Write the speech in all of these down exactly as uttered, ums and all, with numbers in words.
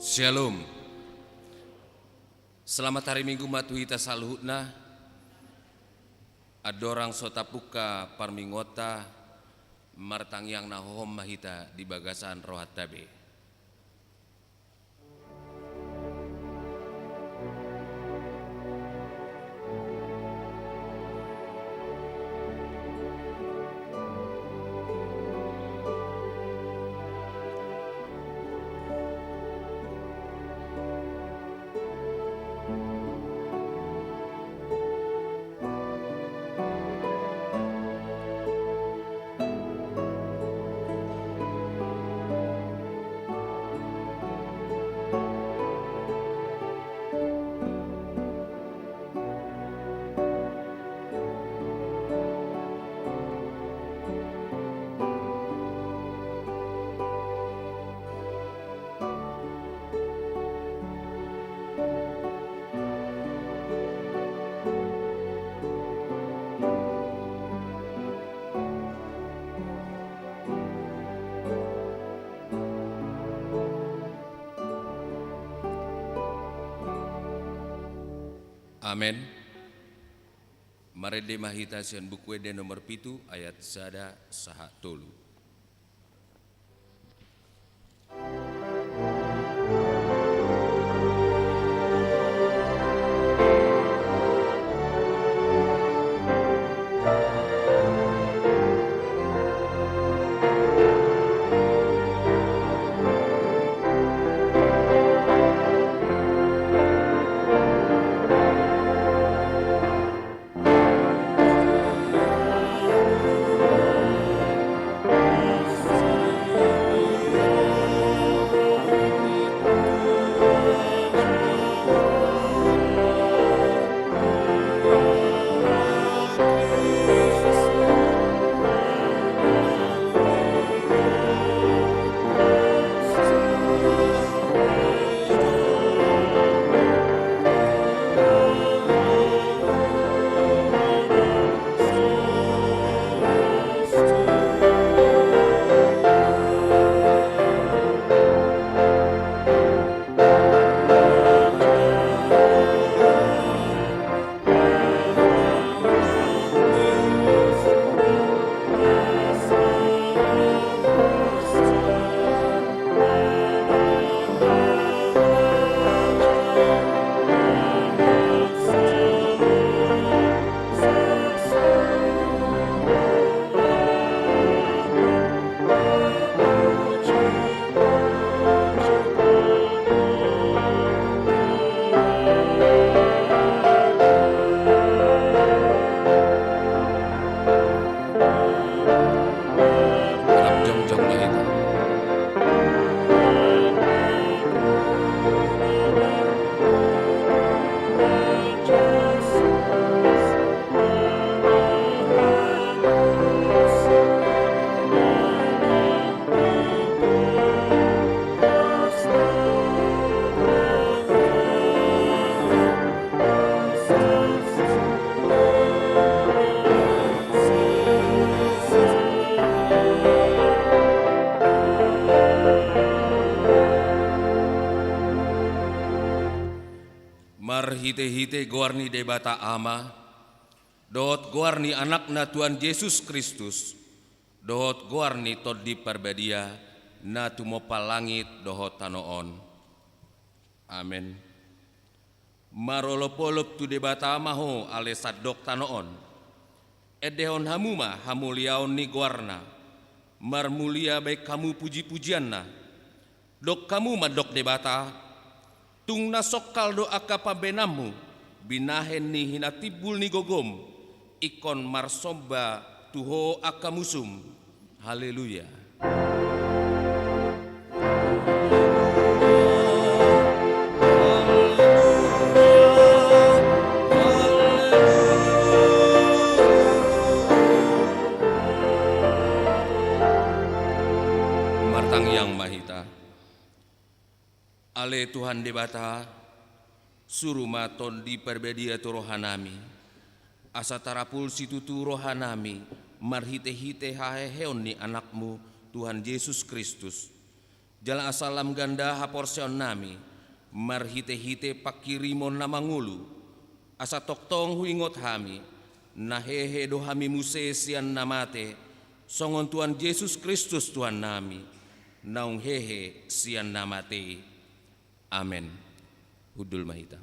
Shalom. Selamat hari Minggu ma tu hita saluhutna. Andorang so tapungka parmingguonta, martangiang na hohom ma hita di bagasan rohanta be. Amen. Marende ma hita sian Buku Ende nomor pitu, ayat sada sahat tolu. Jongjong ma hita. Marhitehite goar ni Debata Ama, dohot goar ni Anakna Tuhan Jesus Kristus, dohot goar ni Tondi Parbadia, na tumompa langit dohot tano on. Amen. Marolopolop tu Debata ma ho ale sandok tano on. Endehon hamu ma hamuliaon ni goarna. Marmulia baen hamu pujipujianna. Dok hamu mandok Debata, tung na songkal do angka pambaenanmu, binahen ni hinatimbul ni gogom, ingkon marsomba tu ho angka musum. Haleluya. Martangiang ma hita. Ale Tuhan Debata, suru ma Tondi Parbadia tu rohanami, asa tarapul situtu rohanami marhitehite haheheon ni Anakmu, Tuhan Jesus Kristus. Jala asa lam ganda haporseaonnami, marhite-hite panghirimon na mangolu, asa tongtong huingot hami, na hehe do hami muse sian na mate, songon Tuhan Jesus Kristus Tuhannami, naung hehe sian na mate i. Amen. Hundul ma hita.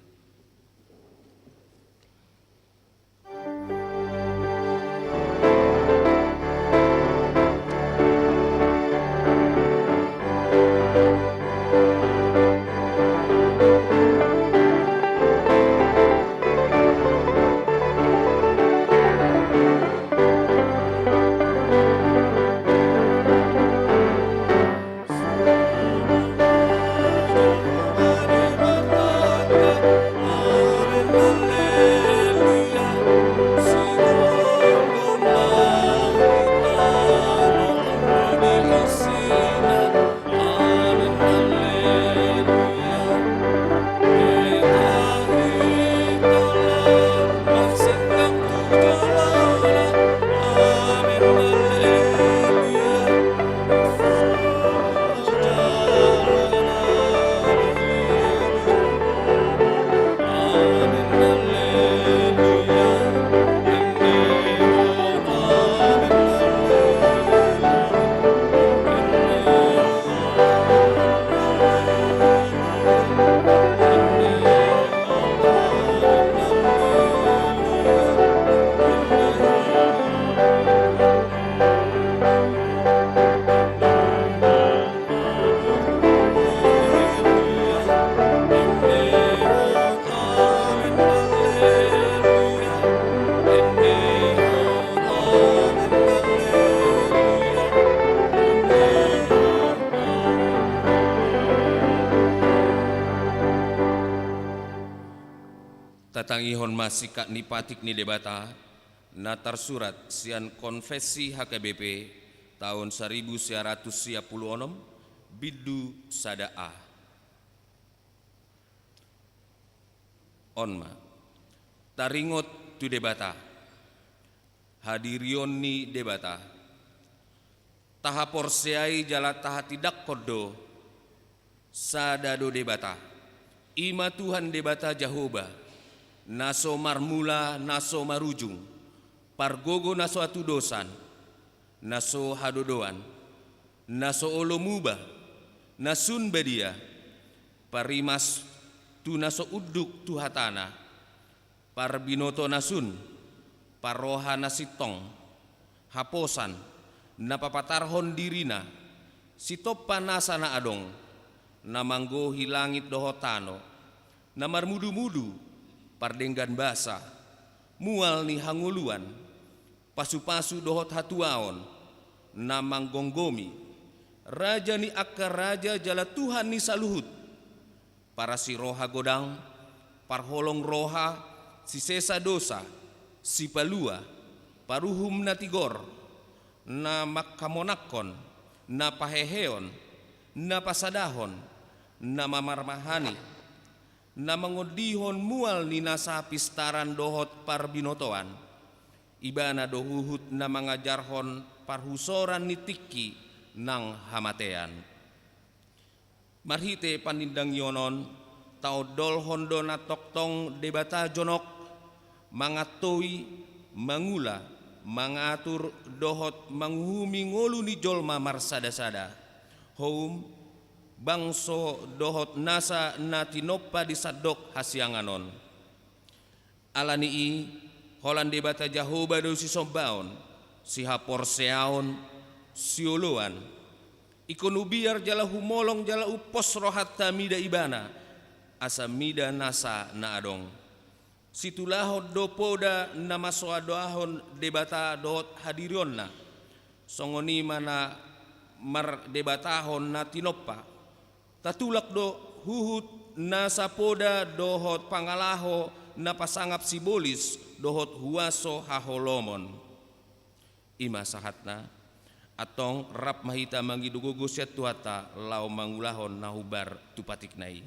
Tatangihon ma singkat ni patik ni Debata, na tarsurat sian Konfessi H K B P, taon saribu sia ratus sia pulu onom, bindu sada A. On ma, taringot tu Debata. Hadirion ni Debata. Tahaporseai jala tahatindangkon do, sada do Debata. I ma Tuhan Debata Jahowa, na so marmula, na so marujung, pargogo na so hatudosan, na so hadodoan, na so olo muba, na sun badia, parimas tu na so unduk tu hatana, parbinoto na sun, parroha na sintong, haposan, na papatarhon dirina, sitompa nasa na adong, na manggohi langit dohot tano, na marmudumudu, pardenggan basa, mual ni hangoluan, pasupasu dohot hatuaon, na manggomgomi, raja ni angka raja jala Tuhan ni saluhut, parasiroha godang, parholong roha, sisesa dosa, sipalua, paruhum na tigor, na manghamonangkon, na paheheon, na pasadahon, na mamarmahani, na mangondihon mual ni nasa pistaran dohot parbinotoan. Ibana do huhut na mangajarhon parhusoran ni tingki nang hamatean. Marhite panindangionon, taondolhon do na tongtong Debata jonok, mangantoi, mangula, mangatur dohot manguhumi ngolu ni jolma marsadasada. Houm, bangso dohot nasa na tinompa di sandok hasiangan on. Ala ni i, holan Debata Jahowa do sisombaon, sihaporseaon, sioloan. Ingkon hubiar jala humolong jala umpos rohanta mida Ibana, asa mida nasa na adong. Situlahon do poda na masoadahon Debata dohot hadirionna, songon i ma na mardebatahon na tinompa. Tatulak do huhut nasa poda dohot pangalaho na pasangap sibolis dohot huaso haholomon. I ma sahatna, antong rap ma hita mangido gogo sian Tuhanta laho mangulahon na hombar tu patikna i.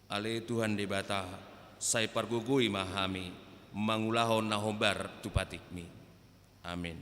Ale Tuhan Debata, sai pargogoi ma hami mangulahon na hombar tu patikmi. Amin.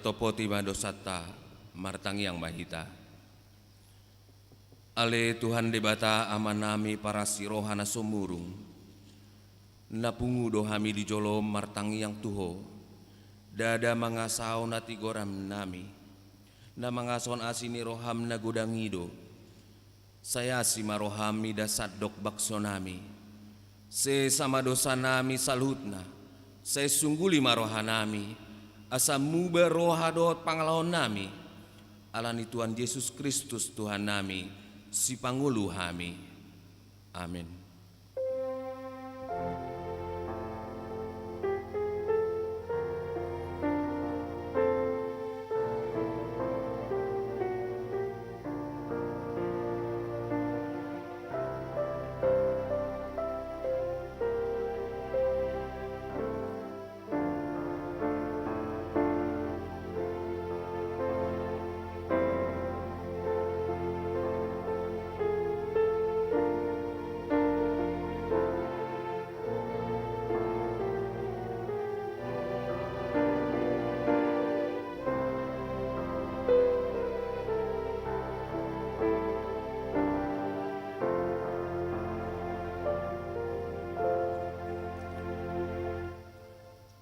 Topoti ma dosanta, martangiang ma hita. Ale Tuhan Debata Amanami parasi roha na sumurung, na pungu do hami di jolom martangiang tu Ho, ndada mangasahon hatigoran nami, na mangashon asi ni roham na godang i do. Sai asi ma roham mida sandok bangso nami. Sesa ma dosa nami saluhutna. Sai sungguli ma roha nami, asa muba roha dohot pangalaho nami. Ala ni Tuhan Jesus Kristus Tuhan nami, sipangolu hami. Amen.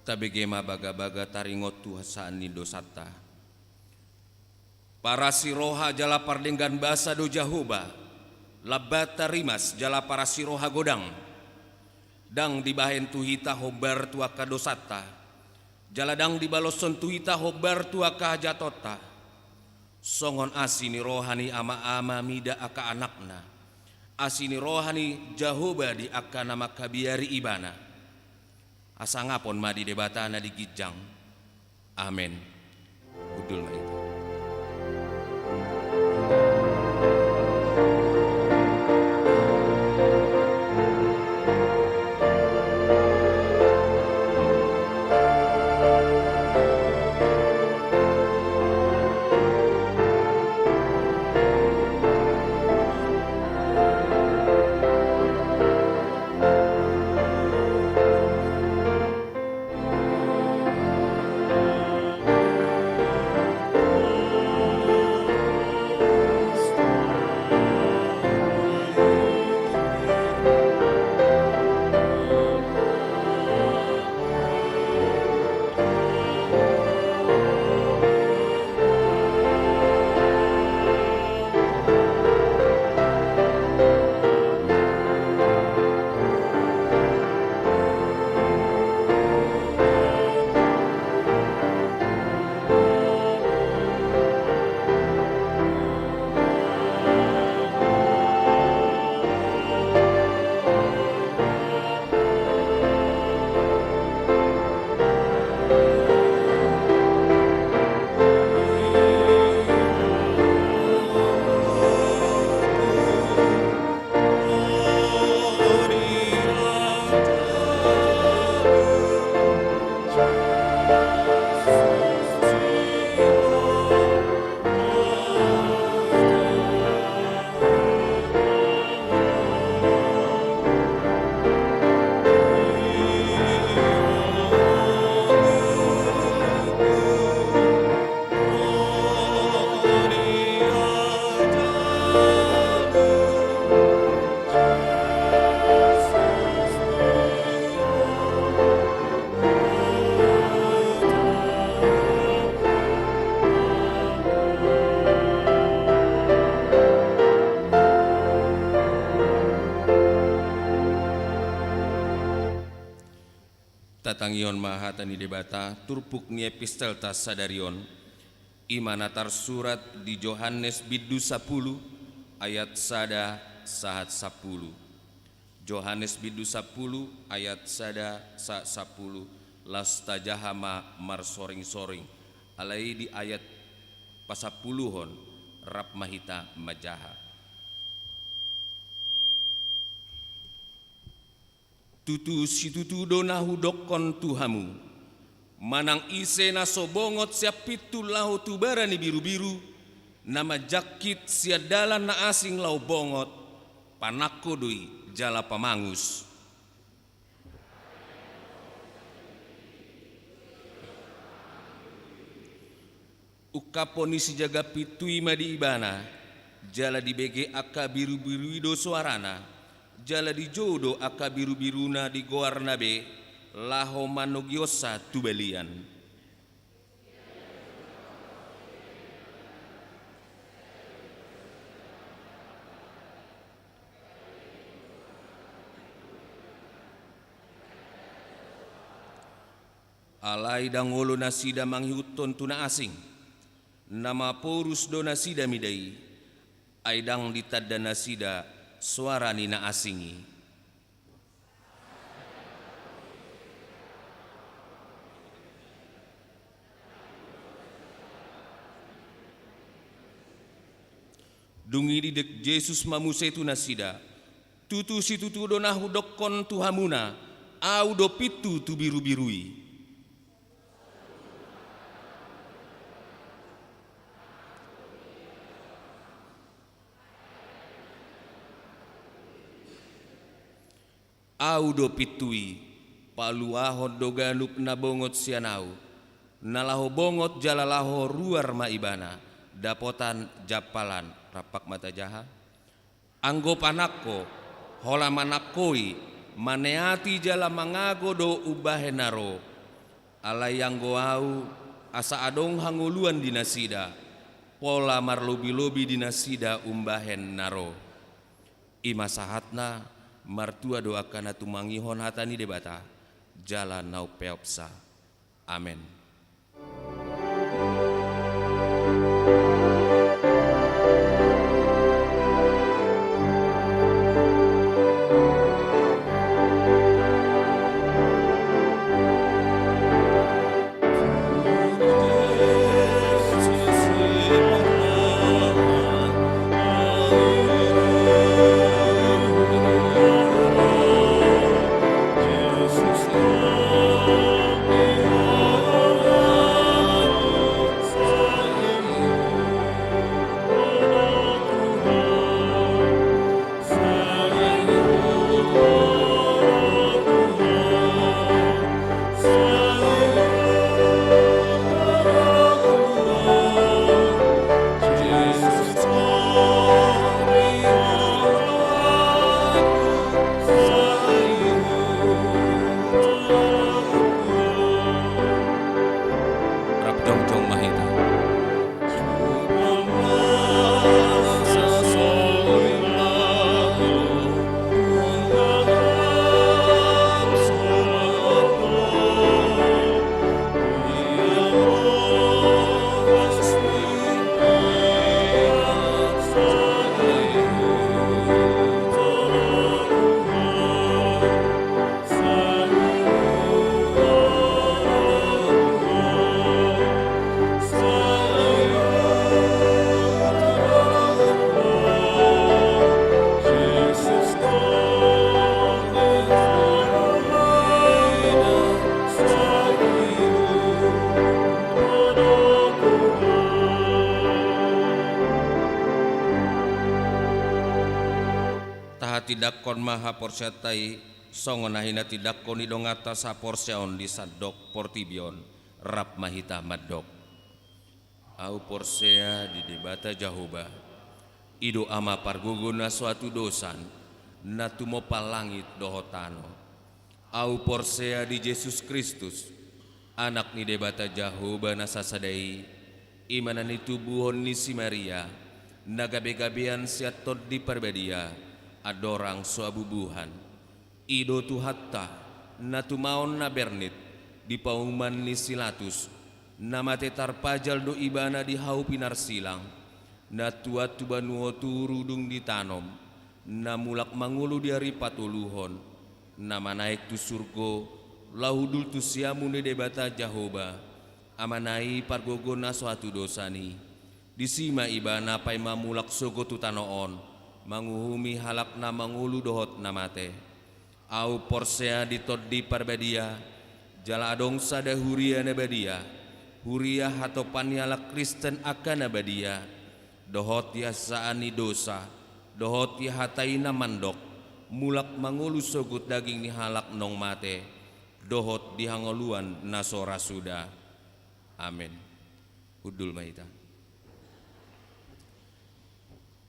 Tabege ma bagabaga taringot tu hasaan ni dosanta. Parasi roha jala pardenggan basa do Jahowa, Lambanta rimas jala parasi roha godang. Ndang dibahen tu hita hombar tu angka dosanta, jala ndang dibaloshon tu hita hombar tu angka hajahatonta. Songon asi ni roha ni ama-ama mida angka anakna, asi ni roha ni Jahowa di angka na mangkabiari Ibana. Hasangapon ma di Debata na di ginjang. Amen. Hundul ma hita. Tatangihon ma hata ni Debata, turpuk ni epistelta sadari on, i ma na tarsurat di Johannes bindu sampulu ayat sada sahat sampulu. Johannes bindu sampulu ayat sada sahat sampulu, laos tajaha ma marsoring-soring, alai di ayat pasampuluhon rap ma hita manjaha. Tutu situtu do na hudokkon tu hamu, manang ise na so bongot sian pintu laho tu bara ni birubiru, na manjangkit sian dalan na asing laho bongot, panangko do i jala pamangus. Ungkaphon ni sijaga pintu i ma di ibana, jala dibege angka birubiru i do soarana, jala dijou do angka birubiruna di goarna be, laho manogihonsa tu balian. Alai ndang olo nasida mangihuthon tu na asing, na maporus do nasida mida i, ai ndang ditanda nasida soara ni na asing i. Dung i didok Jesus ma muse tu nasida: Tutu situtu do na hudokkon tu hamuna, Ahu do pintu tu birubiru i. Ahu do pintu i, paluahon do ganup na bongot sian Ahu. Na laho bongot jala laho ruar ma ibana, dapotan jampalan. Rap ma tajaha. Anggo panangko, holan manangkoi, maneati jala mangago do umbahen na ro. Alai anggo Ahu, asa adong hangoluan di nasida, pola marlobilobi di nasida umbahen na ro. I ma sahatna. Martua do angka na tumangihon hata ni Debata, jala na umpeopsa. Amen. Rap jongjong ma hita. Tahatindangkon ma haporseaonta i, songon na hinatindangkon ni donganta saporseaon di sandok portibi on. Rap ma hita mandok. Ahu porsea di Debata Jahowa, i do Ama pargogo na so hatudosan, na tumompa langit dohot tano. Ahu porsea di Jesus Kristus, Anak ni Debata Jahowa na sasada i, i ma na nitubuhon ni si Maria, na gabegabean sian Tondi Parbadia, andorang so habubuhan. I do Tuhanta, na tumaon na bernit, di pauman ni si Latus, na mate tarpajal do Ibana di hau pinarsilang, na tuat tu banua toru dung ditanom, na mulak mangolu di ari patoluhon, na manaek tu surgo, laho hundul tu siamun ni Debata Jahowa, Amana i pargogo na so hatudosan i. Disi ma Ibana paima mulak sogot tu tano on, manguhumi halak na mangolu dohot na mate. Ahu porsea di Tondi Parbadia, jala adong sada huria na badia, huria hatopan ni halak Kristen angka na badia, dohot di hasesaan ni dosa, dohot di hata i na mandok, mulak mangolu sogot daging ni halak naung mate, dohot di hangoluan na so ra suda. Amen. Hundul ma hita.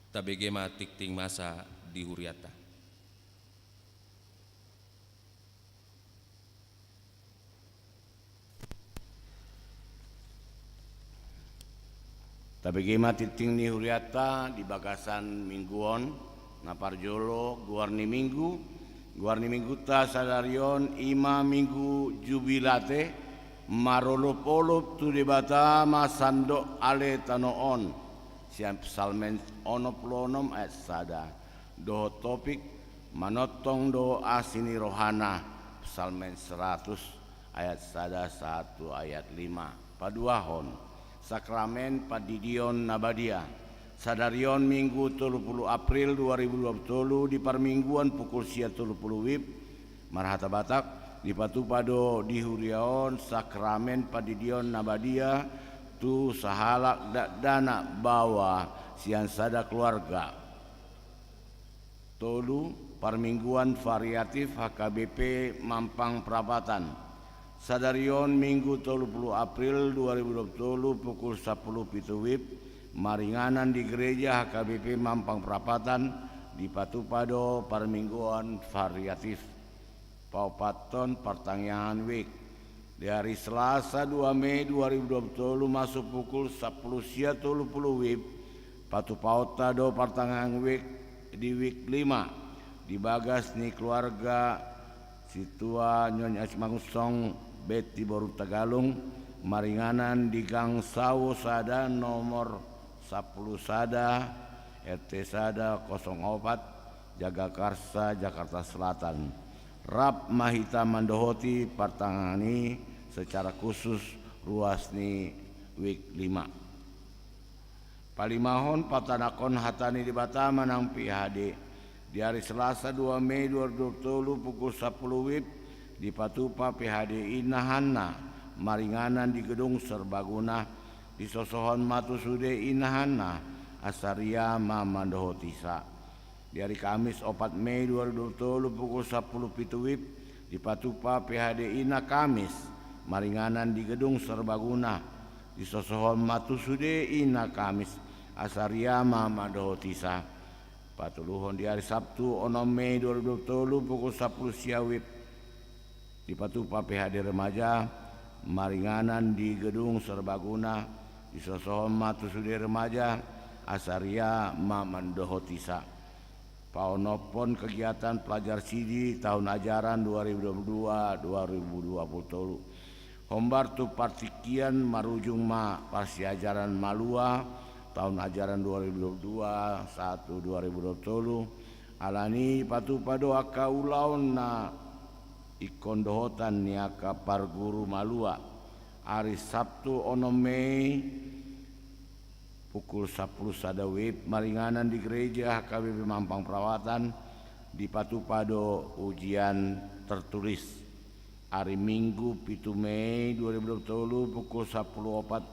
Tabege ma tingting masa di huriata. Tabege ma tingting ni huriata di bagasan minggu on. Na parjolo, goar ni minggu. Goar ni mingguta sadari on i ma minggu Jubilate, marolopolop tu Debata ma sandok ale tano on. Sian Psalmen onom pulu onom ayat sada. Dohot topik, manongtong do asi ni rohana, Psalmen seratus ayat sada sahat tu ayat lima. Paduahon, sakramen pandidion na badia. Sadari on minggu tolu pulu April dua ribu dua pulu tolu di parmingguan pukul sia tolu pulu wib, marhata Batak, dipatupa do di huria on sakramen pandidion na badia tu sahalak dakdanak baoa sian sada keluarga. Tolu, parmingguan variatif H K B P Mampang Prapatan. Sadari on minggu tolu pulu April dua ribu dua pulu tolu pukul sapulu pitu wib, maringanan di gereja H K B P Mampang Prapatan, dipatupa do parmingguan variatif. Paopathon partangiangan wijk. Di ari Selasa dua Mei dua ribu dua pulu tolu masuk pukul sapulu sia tolu pulu wib, patupaonta do partangiangan wijk di wijk lima, di bagas ni keluarga Sintua Nyonya Simangunsong Beti boru Tagalung, maringanan di gang Sawo sada nomor sapulu sada, R T sada kosong opat, Jagakarsa, Jakarta Selatan. Rap ma hita mandohoti partangiangan i secara khusus ruas ni wijk lima. Palimahon, patanakhon hata ni Debata manang P H D. Di ari Selasa dua Mei dua ribu dua pulu tolu pukul sapulu wib, dipatupa P H D i inahanna maringanan di gedung serbaguna, disosohon ma tu sude inahanna, asa ria ma mandohoti sa. Di ari Kamis opat Mei dua ribu dua pulu tolu pukul sapulu pitu wib, dipatupa P H D i ina Kamis maringanan di gedung serbaguna, disosohon ma tu sude ina Kamis, asa ria ma mandohoti sa. Patoluhon, di ari Sabtu onom Mei dua ribu dua pulu tolu pukul sapulu sia wib, dipatupa P H D remaja maringanan di gedung serbaguna, disosohon ma tu sude remaja, asa ria ma mandohoti sa. Paonomhon kegiatan pelajar sidi tahun ajaran dua ribu dua puluh dua dua ribu dua puluh tolu. Hombar tu partingkian marujung ma parsiajaran malua tahun ajaran dua ribu dua puluh dua sahat tu dua ribu dua puluh tolu. Alani i patupa do angka ulaon na ingkon dohotan ni angka parguru malua. Ari Sabtu onom Mei pukul sapulu sada wib, maringanan di gereja H K B P Mampang Prapatan, dipatupa do ujian tertulis. Ari Minggu pitu Mei dua ribu dua puluh tolu pukul sapulu opat,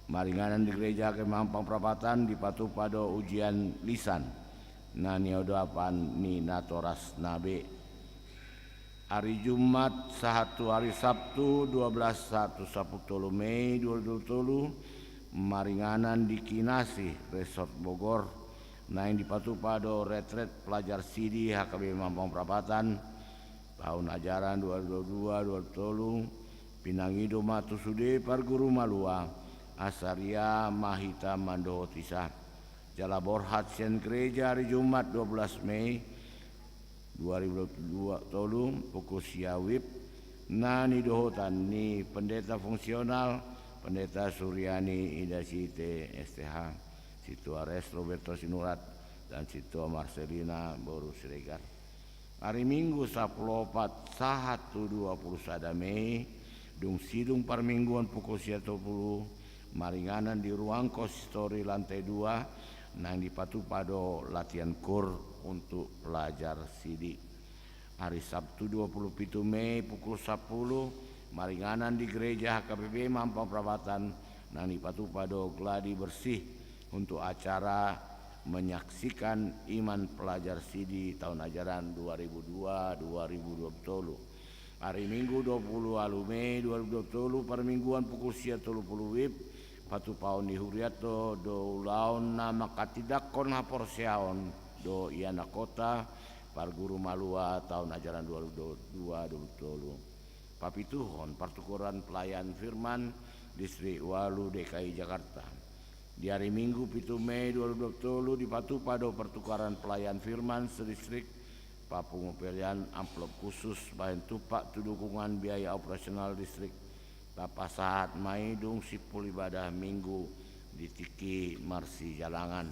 maringanan di gereja H K B P Mampang Prapatan, dipatupa do ujian lisan na niodapan ni natorasna be. Ari Jumat sahat tu ari Sabtu dua belas sahat tu sapulu tolu Mei dua ribu dua puluh tolu, maringanan di Kinasih Resort Bogor, naeng dipatupa do retret pelajar sidi H K B P Mampang Prapatan tahun ajaran dua ribu dua puluh dua dua ribu dua puluh tolu. Pinangido ma tu sude parguru malua, asa ria ma hita mandohoti sa. Jala borhat sian gereja ari Jumat dua belas Mei dua ribu dua puluh tolu pukul sia wib, na nidohotan ni pendeta fungsional, Pendeta Suryani Ida Site S T H, Sintua Res Roberto Sinurat, dan Sintua Marcelina boru Siregar. Ari Minggu sapulu opat sahat tu dua pulu sada Mei, dung sidung parmingguan pukul sia tolu pulu, maringanan di ruang konsistori lantai dua, naeng dipatupa do latihan kur untuk pelajar sidi. Ari Sabtu dua pulu pitu Mei pukul sapulu, maringanan di gereja H K B P Mampang Prapatan, naeng dipatupa do gladi bersih untuk acara menyaksikan iman pelajar sidi tahun ajaran dua ribu dua dua ribu dua pulu tolu. Ari Minggu dua pulu ualu Mei dua ribu dua pulu tolu parmingguan pukul sia tolu pulu wib, Patupaon ni hurianta do ulaon na manghatindanghon haporseaon dohot ianakhonta parguru malua taon ajaran dua ribu dua puluh dua dua ribu dua puluh tolu. Papituhon partukaran pelayan firman Distrik Ualu D K I Jakarta. Di ari Minggu pitu Mei dua ribu dua puluh tolu dipatupa do partukaran pelayan firman sedistrik. Papungu pelean amplop khusus bahen tumpak tu dukungan biaya operasional distrik. Tapasahat ma i dung simpul ibadah Minggu di tingki marsijalangan.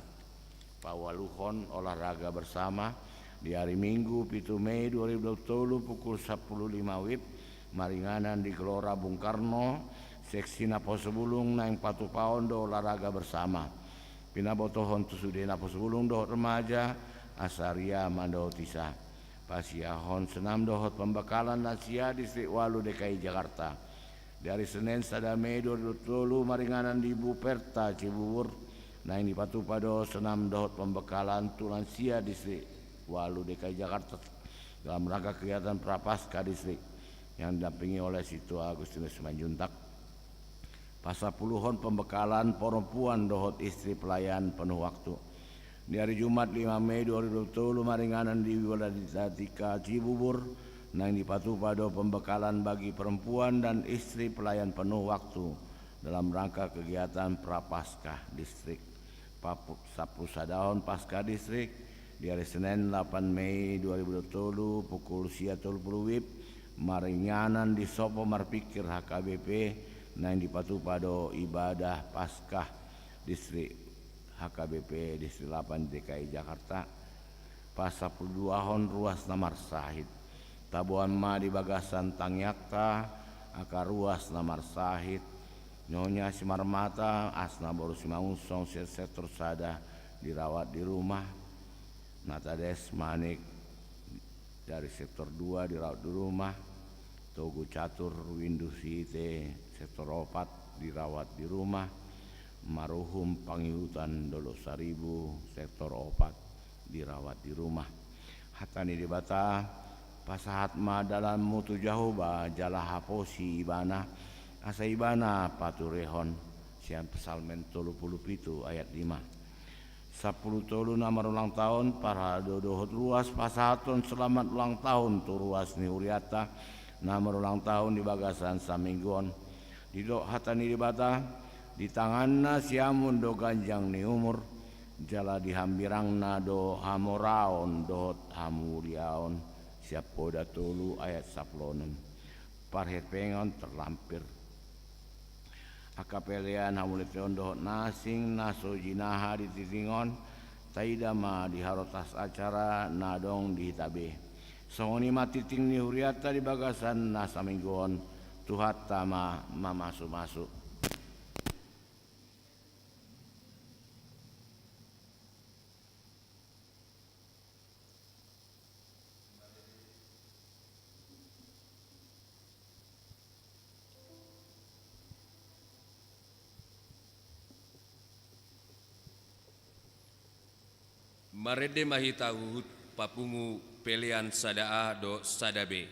Paualuhon olahraga bersama di ari Minggu pitu Mei dua ribu dua puluh tolu pukul sampulu lima wib maringanan di Gelora Bung Karno, seksi Naposo Bulung naeng patupaon do olahraga bersama. Pinabotohon tu sude Naposo Bulung dohot remaja asa ria mandohotisa. Pasiahon senam dohot pembekalan lansia Distrik Ualu D K I Jakarta. Di ari Senen sada Mei dua ribu dua puluh tolu maringanan di Buperta Cibubur naeng dipatupa do senam dohot pembekalan tu lansia Distrik Ualu D K I Jakarta dalam rangka kegiatan Prapaskah Distrik yang didampingi oleh Sintua Agustinus Simanjuntak. Pasampuluhon pembekalan perempuan dohot istri pelayan penuh waktu. Di ari Jumat lima Mei dua ribu dua puluh tolu maringanan di Wilayah Dikta Tingka Cibubur naeng dipatupa do pembekalan bagi perempuan dan istri pelayan penuh waktu dalam rangka kegiatan Prapaskah Distrik. Pasampulusadahon Paskah Distrik di ari Senen lapan Mei dua ribu dua puluh tolu pukul sia tolu puluh wib maringanan di Sopo Marpikir H K B P naeng dipatupa do ibadah Paskah Distrik H K B P Distrik lapan D K I Jakarta. Pasampuluduahon ruas na marsahit. Taboan ma di bagasan tangiangta angka ruas na marsahit. Nyonya Simarmata, asna boru Simangunsong, sektor sada, dirawat di rumah. Natades Manik dari sektor dua dirawat di rumah. Togu Catur Windu Sihite sektor opat dirawat di rumah. Maruhum Pangihutan Dolok Saribu sektor opat dirawat di rumah. Hata ni Debata, pasahat ma dalanmu tu Jahowa jala haposi Ibana, asa Ibana paturehon. Sian Psalmen tolu puluh pitu ayat lima. Sampulu tolu na marulang taon, parhalado dohot ruas pasahathon selamat ulang tahun tu ruas ni hurianta na marulang tahun di bagasan saminggu on. Didok hata ni Debata, di tanganna siamun do ganjang ni umur, jala di hambirangna do hamoraon dohot hamuliaon. Sian Poda tolu ayat sampulu onom. Parhepengon terlampir. Angka pelean hamuliateon dohot na asing na so jinaha di tingting on, taida ma di harotas acara na adong di hita be. Songon i ma tingting ni hurianta di bagasan na saminggu on, Tuhanta ma mamasumasu. Marende ma hita huhut papungu pelean sada A dohot sada B.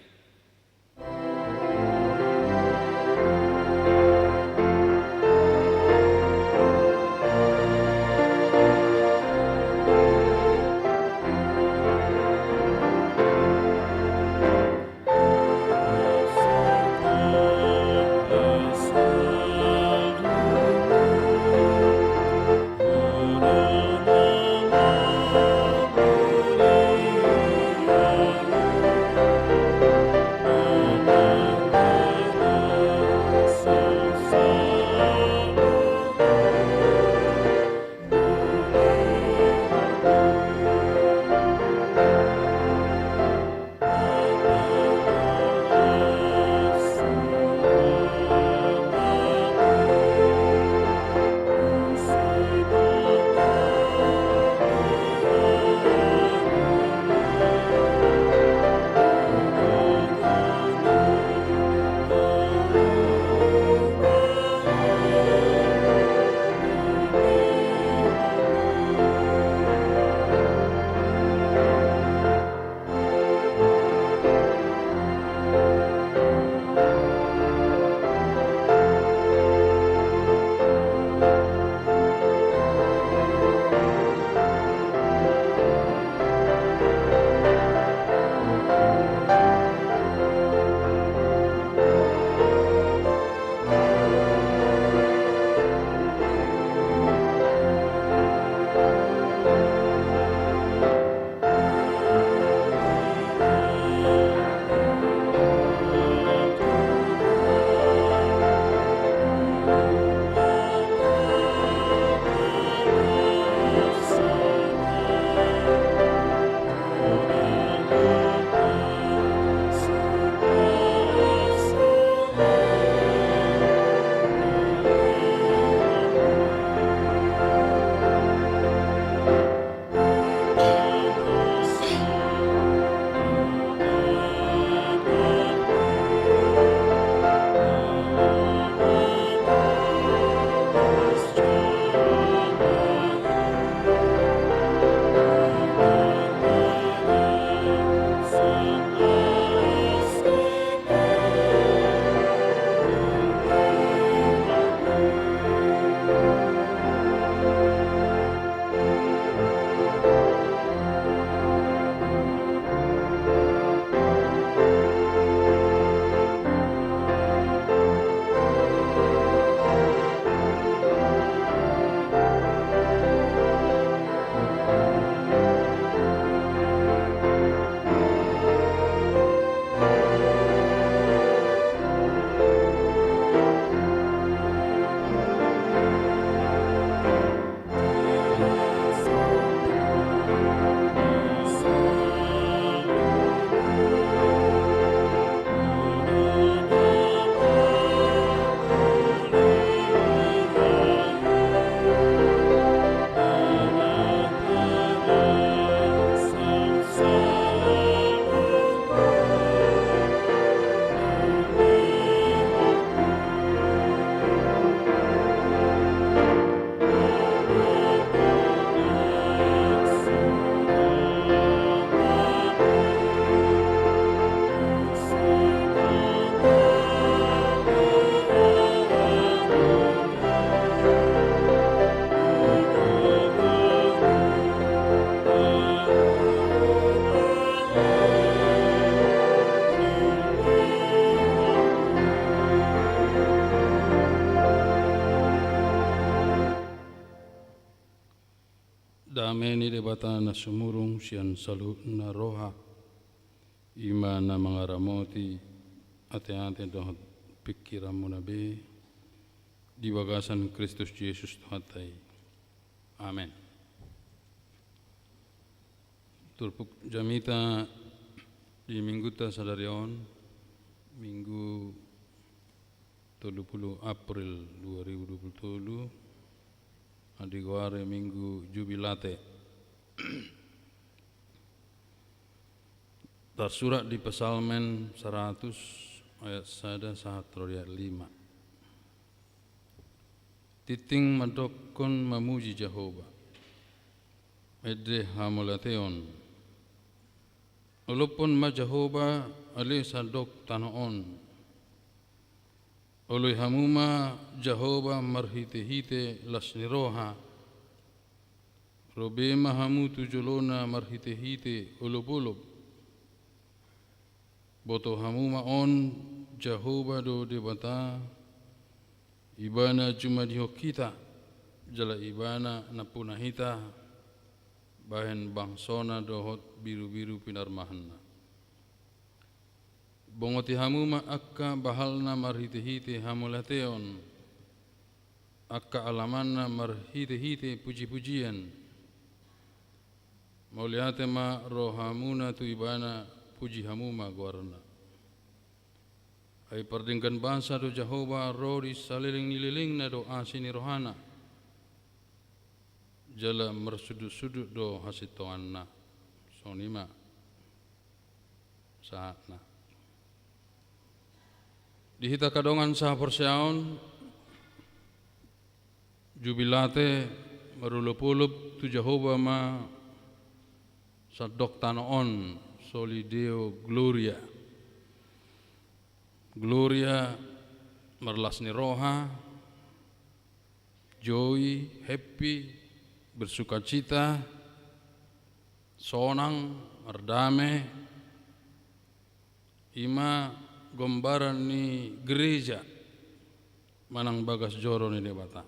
Dame ni Debata na sumurung sian saluhutna roha, i ma na mangaramoti ateate dohot pingkiranmuna be di bagasan Kristus Jesus Tuhanta i. Amen. Turpuk jamita di mingguta sadari on, Minggu tolu pulu April dua ribu dua pulu tolu, na digoari Minggu Jubilate. Tarsurat di Psalmen saratus ayat sada sahat ro di ayat lima. Tingting mandokkon mamuji Jahowa, ende hamauliateon. Olophon ma Jahowa ale sandok tano on. Oloi hamu ma Jahowa marhitehite las ni roha. Ro be ma hamu tu jolona marhitehite olopolop. Boto hamu ma on, Jahowa do Debata, Ibana jumadihon hita, jala Ibana nampuna hita bahen bangsona dohot birubiru pinarmahanna. Bongoti hamu ma angka bahalna marhitehite hamauliateon, angka alamanna marhitehite pujipujian. Mauliate ma rohamuna tu Ibana, puji hamu ma goarna. Ai pardenggan basa do Jahowa, ro di saleleng ni lelengna do asi ni rohana, jala marsundutsundut do hasintonganna. Songon i ma sahatna. Di hita angka dongan sahaporseaon, Jubilate marolopolop tu Jahowa ma sandok tano on, soli Deo Gloria. Gloria marlas ni roha, joy, happy, bersukacita, sonang, mardame, i ma gombaran ni gereja manang bagas joro ni Debata.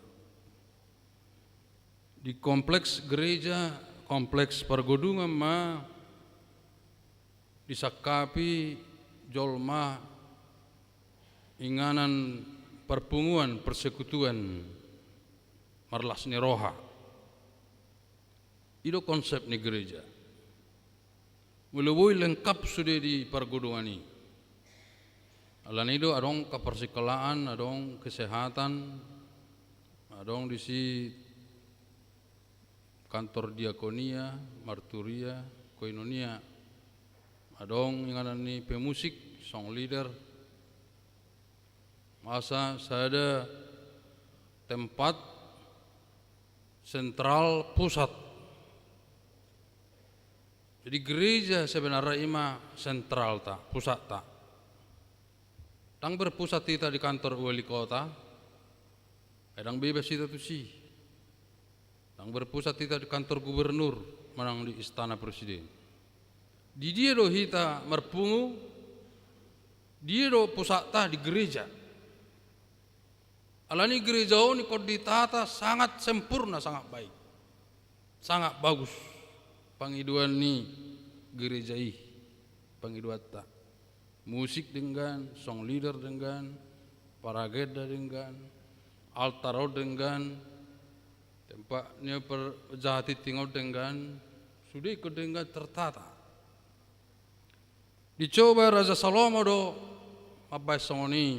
Di kompleks gereja, kompleks pargodungan ma disangkapi jolma inganan parpunguan, persekutuan marlas ni roha. I do konsep ni gereja. Molo boi lengkap sude di pargodungan i. Alani do adong angka parsiholaan, adong kesehatan, adong disi kantor diakonia, marturia, koinonia. Adong inganan ni pemusik, song leader. Asa sada tempat sentral, pusat. Jadi gereja sebenarna i ma sentralta, pusatta. Ndang berpusat hita di kantor wali kota, ndang bebas hita tusi. Ndang berpusat hita di kantor gubernur manang di istana presiden. Di dia do hita marpungu? Dia do pusatta? Di gereja. Alani gereja on ingkon ditata sangat sempurna, sangat baik, sangat bagus pangidoan ni gereja i, pangidoanta. Musik denggan, song leader denggan, paragenda denggan, altar on denggan, tempat ni parjahatingtingkon denggan, sude ingkon denggan tertata. Dicoba Raja Salomo do mambahen songon i.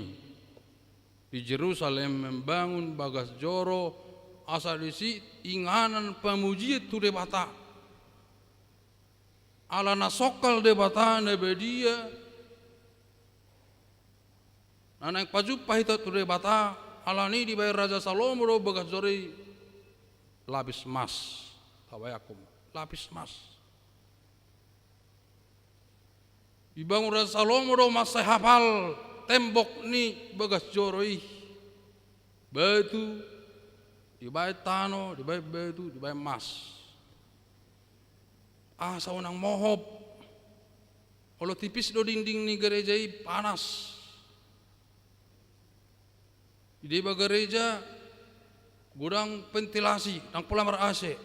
Di Jerusalem membangun bagas joro, asa disi inganan pamujian tu Debata. Ala na songkal Debata na badia, na naeng pajumpang hita tu Debata, alani dibahen Raja Salomo do bagas joro i lapis mas. Tabayangkon, lapis mas. Dibangun Raja Salomo do mansai hapal tembok ni bagas joro i. Batu, dibahen tano, dibahen batu, dibahen mas. Asa unang mohop. Olo tipis do dinding ni gereja i, panas. Di deba gereja godang ventilasi, ndang pola mar-A C.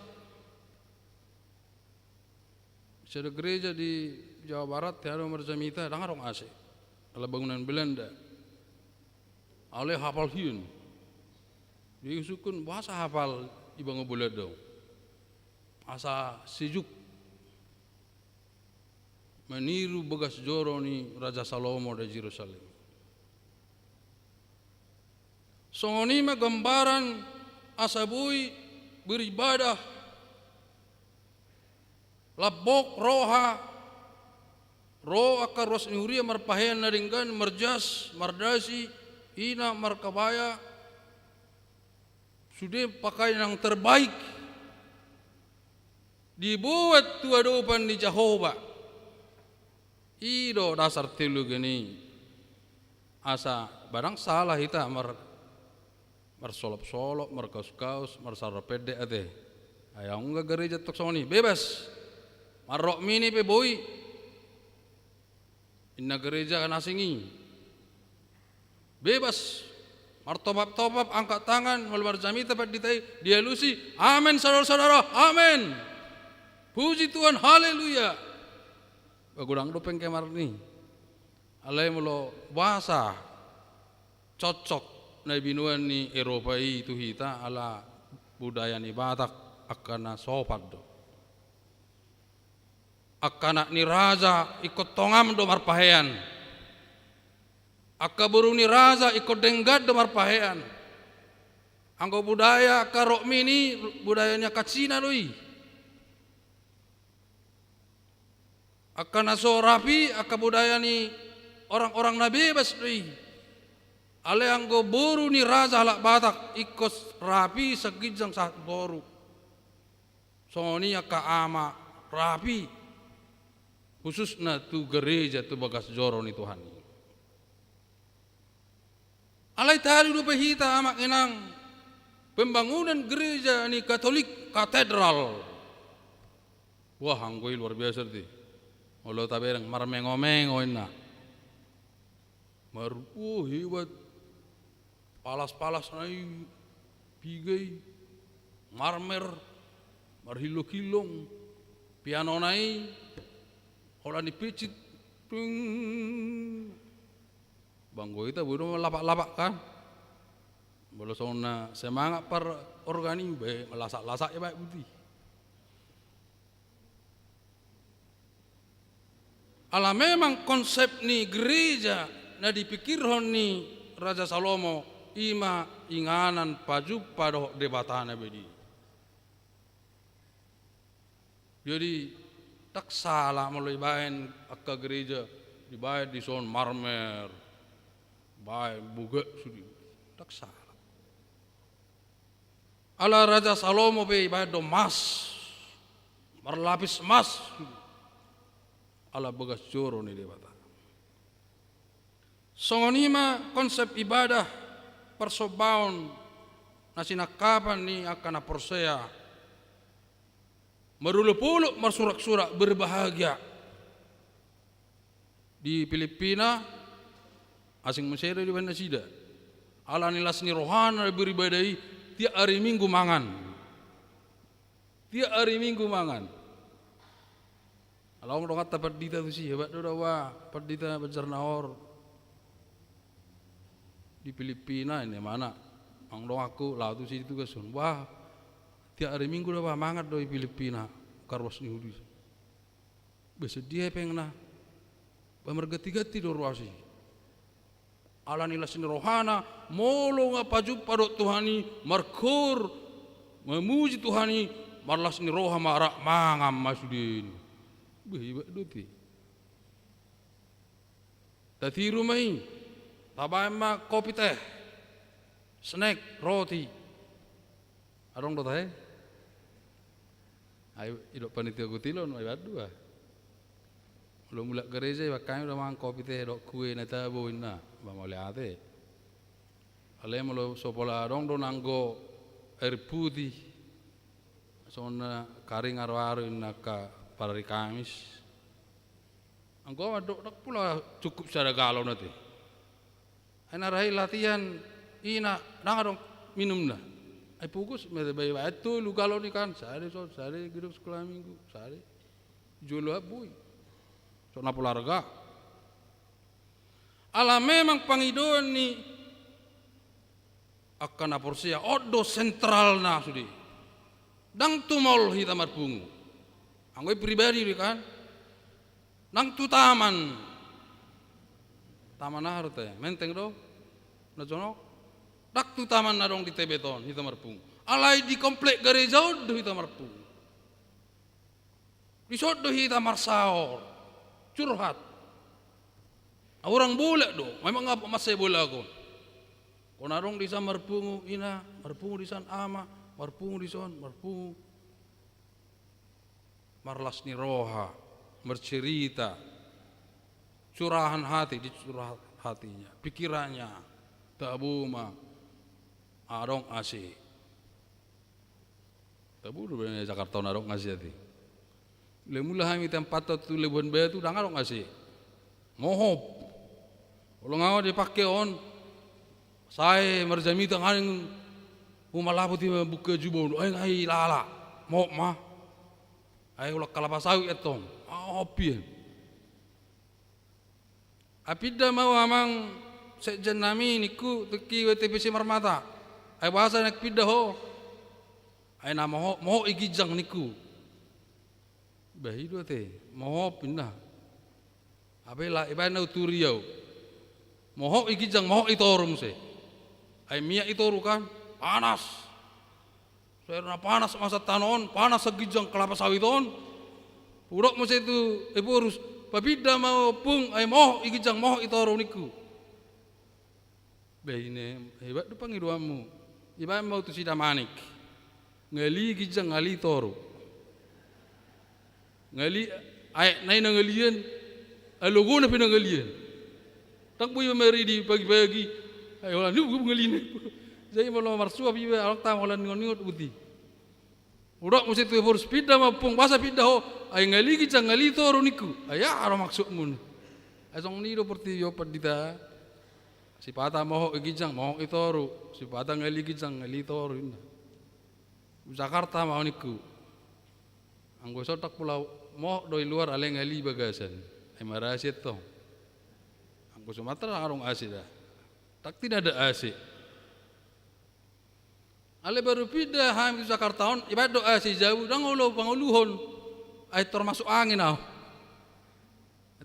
Sada gereja di Jawa Barat, tia do marjamita, ndang adong A C. Ala bangunan Belanda. Alai hapal hian. Dia sungkun, boasa hapal iba nga Belanda? Asa sejuk. Meniru bagas joro ni Raja Salomo di Jerusalem. Songon i ma gambaran asa boi beribadah lambok roha, ro angka ruas ni huria marpahean na denggan, marjas, mardasi, ina, markabaya, sude pakaian yang terbaik dibuat tu adopan ni Jahowa. I do dasar teologi ni. Asa ba ndang sala hita mar-, marsolop-solop, markaus-kaus, marsarpendek ate. Ai adong gereja tok songon i, bebas. Marrok mini pe boi. Inna gereja na asing i. Bebas. Martopap-topap, angkat tangan, molo marjamita pandita i, dialusi, amen, saudara-saudara, amen. Puji Tuhan, haleluya. Ba godang do penggemar ni. Alai molo boasa cocok na binoan ni Eropa i tu hita, ala budaya ni Batak angka na sopan do. Angka anak ni raja ingkon tongam do marpahean. Angka boru ni raja ingkon denggan do marpahean. Anggo budaya angka rok mini, budaya ni angka Cina do i. Angka na so rapi, angka budaya ni orang-orang na bebas do i. Alai anggo boru ni raja halak Batak ingkon rapi saginjang sahat tu toru. Songon i angka ama, rapi, khususna tu gereja, tu bagas joro ni Tuhan i. Alai talu dope hita, amang inang, pembangunan gereja ni Katolik, katedral. Wah, anggo i luar biasa do i. Molo tabereng, marmengo-mengo inna. Mar-, oh, hebat. Palas-palasna i, piga i, marmer, marhillong-hillong, pianona i, holan i picit, ting. Ba anggo hita boi do lapak-lapak kan. Molo songon na semangat parorgan i, be, malasak-lasak i baen buti. Ala memang konsep ni gereja na dipikirhon ni Raja Salomo i ma inganan pajumpa dohot Debata na badia. Jadi, ndang sala molo dibaen angka gereja, dibaen dison marmer, baen bugak sude. Ndang sala. Ala Raja Salomo pe dibaen do mas, marlapis mas, ala bagas joro ni Debata. Songon i ma konsep ibadah parsombaon na sinangkapan ni angka na porsea. Marolopolop, marsuraksurak, berbahagia. Di Filipina, asing muse do dibaen nasida. Ala ni las ni rohana beribadah i, tiap ari Minggu mangan. Tiap ari Minggu mangan. Ala adong donganta pandita tusi, hebat do da ba pandita Banjarnahor. Di Filipina, inna imana. Adong donganku, laho tusi ditugashon. Wah, tiap ari Minggu da ba mangan do di Filipina, angka ruas ni huria. Be songon dia hepengna. Ba marganti-ganti do ruas i. Ala ni las ni rohana, molo nga pajumpa dohot Tuhan i, markoor, mamuji Tuhan i, marlas ni roha ma, rap mangan ma sude. Be, hebat do i. Tatiru ma i. Tabaen ma kopi teh. Snack, roti. Adong do tahe? Ai, didok panitia kutilon, ai baen do ba. Molo mulak gereja, ibaen hami do mangan kopi teh dohot kue na tabo inna. Ba mauliate. Alai molo so pola adong do na anggo air putih. Songon na karing aru-aru inna angka parari Kamis. Anggo au mandok ndang pola cukup sada galon ate. Ai na ra i latihan i na ndang adong minumna. Ai pogos ma ate, baen tolu galon i kan, sada son, sada gedung sekolah minggu, sada. Jolo habui. So na pola arga. Ala memang pangidoan ni angka na porsea, on do sentralna sude. Ndang tu mall hita marpungu. Anggo i pribadi do kan. Ndang tu taman. Taman aha do te? Menteng do? Na jonok? Ndang tu taman na adong di Tebet on hita marpungu. Alai di komplek gareja on do hita marpungu. Dison do hita marsaor, curhat. Orang bolak do, memang apa masa bolak on. Kona adong di san marpungu ina, marpungu di san ama, marpungu di son, marpungu. Marlas ni roha, marcerita. Curahan hati, dicurah hatinya, pikirannya. Tabo ma adong A C. Tabo do baen Jakarta on adong A C ate. Mula-mula hami tempat tu Labuhan Batu ndang adong A C. Mohop. Olo nga dipake on. Sae marjamita ngadeng. Umalaput i mambuka jubah on. Ai nga i lala. Mohop ma. Ai ulang kalapa sawit ettong. Mohop i. Ai pinda ma ho amang sekjen nami ningku tingki T V C Marmata. Ai boasa naeng pinda ho? Ai na mohop, mohop i ginjang ningku. Bah i do ate, mohop inna. Hape la ibaen na uturi au. Mohop i ginjang, mohop i toru muse. Ai miak i toru kan, panas. Sai na panas masa tano on, panas sian ginjang kalapa sawit on. Hudok muse tu Ephorus, papinda ma ho ompung, ai mohop i ginjang, mohop i toru ningku. Bah ine, hebat do pangidoanmu. Ibaen ma ho tu si Damanik. Ngali ginjang, ngali toru. Ngali aek nai na ngalian, ai logona pe na ngalian. Ndang boi iba maridi pagi-pagi, ai holan ni ngalina. Jadi molo marsuap iba, adong tama holan ningot-ningot buti. Hudok muse tu Ephorus, pinda ma ompung, boasa pinda ho? Ai ngali ginjang, ngali toru ningku. Ai aha do maksudmu ni? Ai songon i do portibi on pandita. Sipata mohop i ginjang, mohop i toru. Sipata ngali ginjang, ngali toru inna. Jakarta ma ho ningku. Anggo sontak pola mohop do i luar, alai ngali bagasan. Ai marasi ettong. Anggo Sumatera adong A C da. Ndang tinanda A C. Alai baru pinda hami tu Jakarta on, ibaen do A C jabu, ndang olo pangoluhon. Ai tor masuk angin au.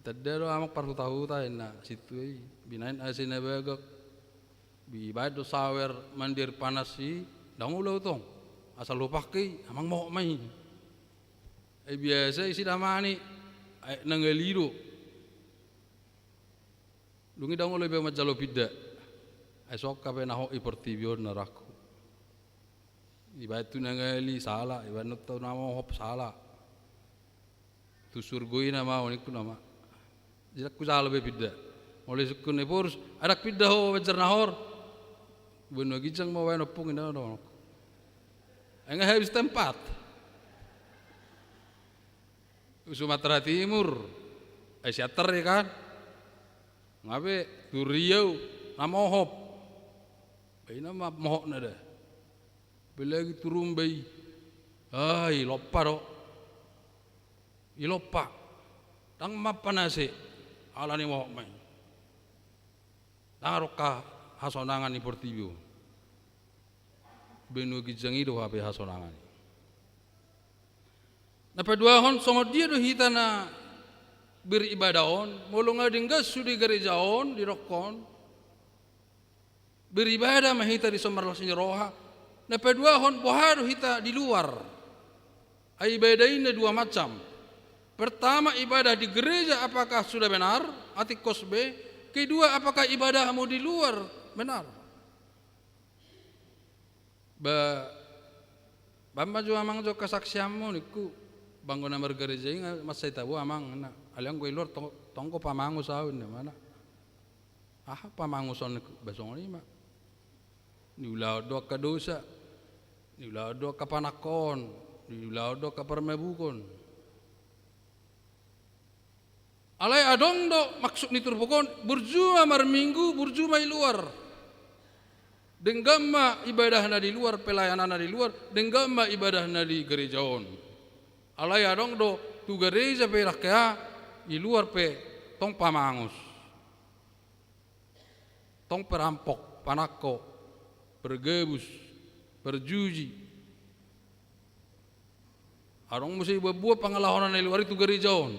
Tanda do amang parhuta-huta inna, sintua i. Binaen A C na bagak. Ibaen do sawer mandi air panas i, ndang olo au tong. Asal hupake i, amang mohop ma i. Ai biasa i si Damanik, aek na ngali do. Dung i ndang olo iba manjalo pinda. Ai songon hape na hot i portibi on na rohangku. Ibaen tu na ngali sala, ibaen tu na mohop sala. Tu surgo i nama ho ningku nama. Jadi ndang hujalo be pinda. Molo isungkun Ephorus, ai ndang pinda ho Banjarnahor. Banua ginjang ma hubaen ompung inna do. Ai nga habis tempat. Sumatera Timur. Ai Siantar i kan. Nga be tu Riau na mohop. Ba i nama mohopna da. Apalagi tu Rumba i. Ai lompa do. I lompa. Ndang mampan A C. Alani mohop ma i. Ndang adong hasonangan i portibi on. Banua ginjang i do hape hasonangan i. Na paduahon, songon dia do hita na beribadah on, molo nga denggan sude gareja on, didok on, beribadah ma hita dison marlas ni roha, na paduahon, boha do hita di luar. Ai ibadah i na dua macam. Pertama, ibadah di gereja apakah sudah benar, atik khotbah, kedua, apakah ibadahmu di luar benar. Ba, baen ma jo amang jo kesaksianmu ningku. Ba anggo na margareja i nga mansai tabo amang na. Alai anggo i luar tong-, tonggo pamangus au inna ma na. Aha pamangus on ningku? Ba songon i ma. Niulahon do angka dosa. Niulahon do angka panangkoon. Niulahon do angka parmabukon. Alai adong do maksud ni turpuk on, burju ma marminggu, burju ma i luar. Denggan ma ibadahna di luar, pelayananna di luar, denggan ma ibadahna di gareja on. Alai adong do Tu gareja pe dang hea, di luar pe tong pamangus. Tong perampok, panangko, pergabus, perjuji. Adong muse ibuat-buat pangalahoan na di luar i tu gareja on.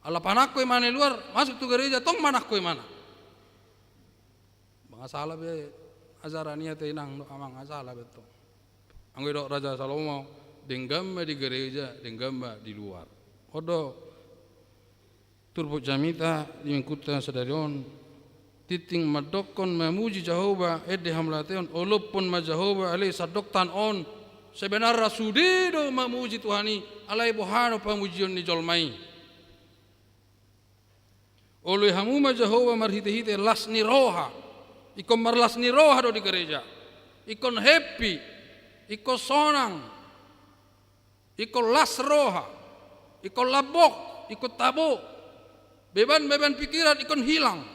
Ala panangko imana di luar, masuk tu gareja, tong manangko imana. Nga sala be ajaran i ate inang dohot amang, nga sala be tong. Anggo didok Raja Salomo, denggan ma di gareja, denggan ma di luar. On do turpuk jamita di minggunta sadari on, tingting mandokkon mamuji Jahowa, ende hamauliateon, olophon ma Jahowa, ale sandok tano on, sebenarna sude do mamuji Tuhan i, alai boha do pamujion ni jolma i. Oloi hamu ma Jahowa marhite-hite las ni roha. Ingkon marlas ni roha do di gareja. Ingkon happy, ingkon sonang, ingkon las roha, ingkon lambok, ingkon tabo. Beban-beban pikiran ingkon hilang.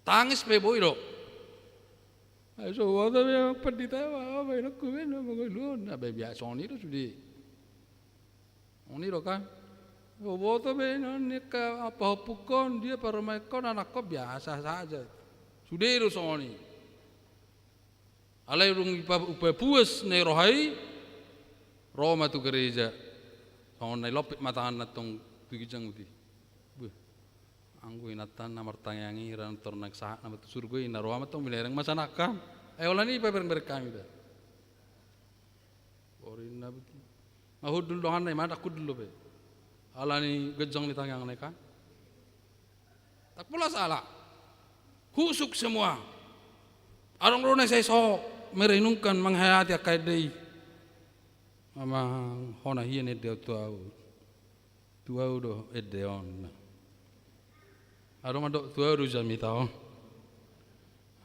Tangis pe boi do. Ai so boto be, Amang Pandita, ba, ba, inangku be na mangolu on. Na be biasa on i do sude. On i do kan. So boto be na ni angka pahompungkon, dia parumaenkon, anakkon biasa saja. Sude do songon i. Alai dung ipa-, ipapuas na di roha i, ro ma tu gareja. Songon na ilompit ma tanganna tong tu ginjang uti. Beh. Anggo inanta na martangiang i, ra tor naeng sahat nama tu surgo i, na ro ma tong binereng ma sanangkan. Ai holan i pabereng-bereng hami da. Borinna beti. Nga hundul donganna i, ma dang hundul dope. Alani ginjang ni tangiangna i kan. Tak pola sala. Husuk semua. Adong do na sai so merenungkan, menghayati angka ende i. Amang, hona hian ende on tu ahu. Tu ahu do ende on. Adong mandok tu ahu do jamita on.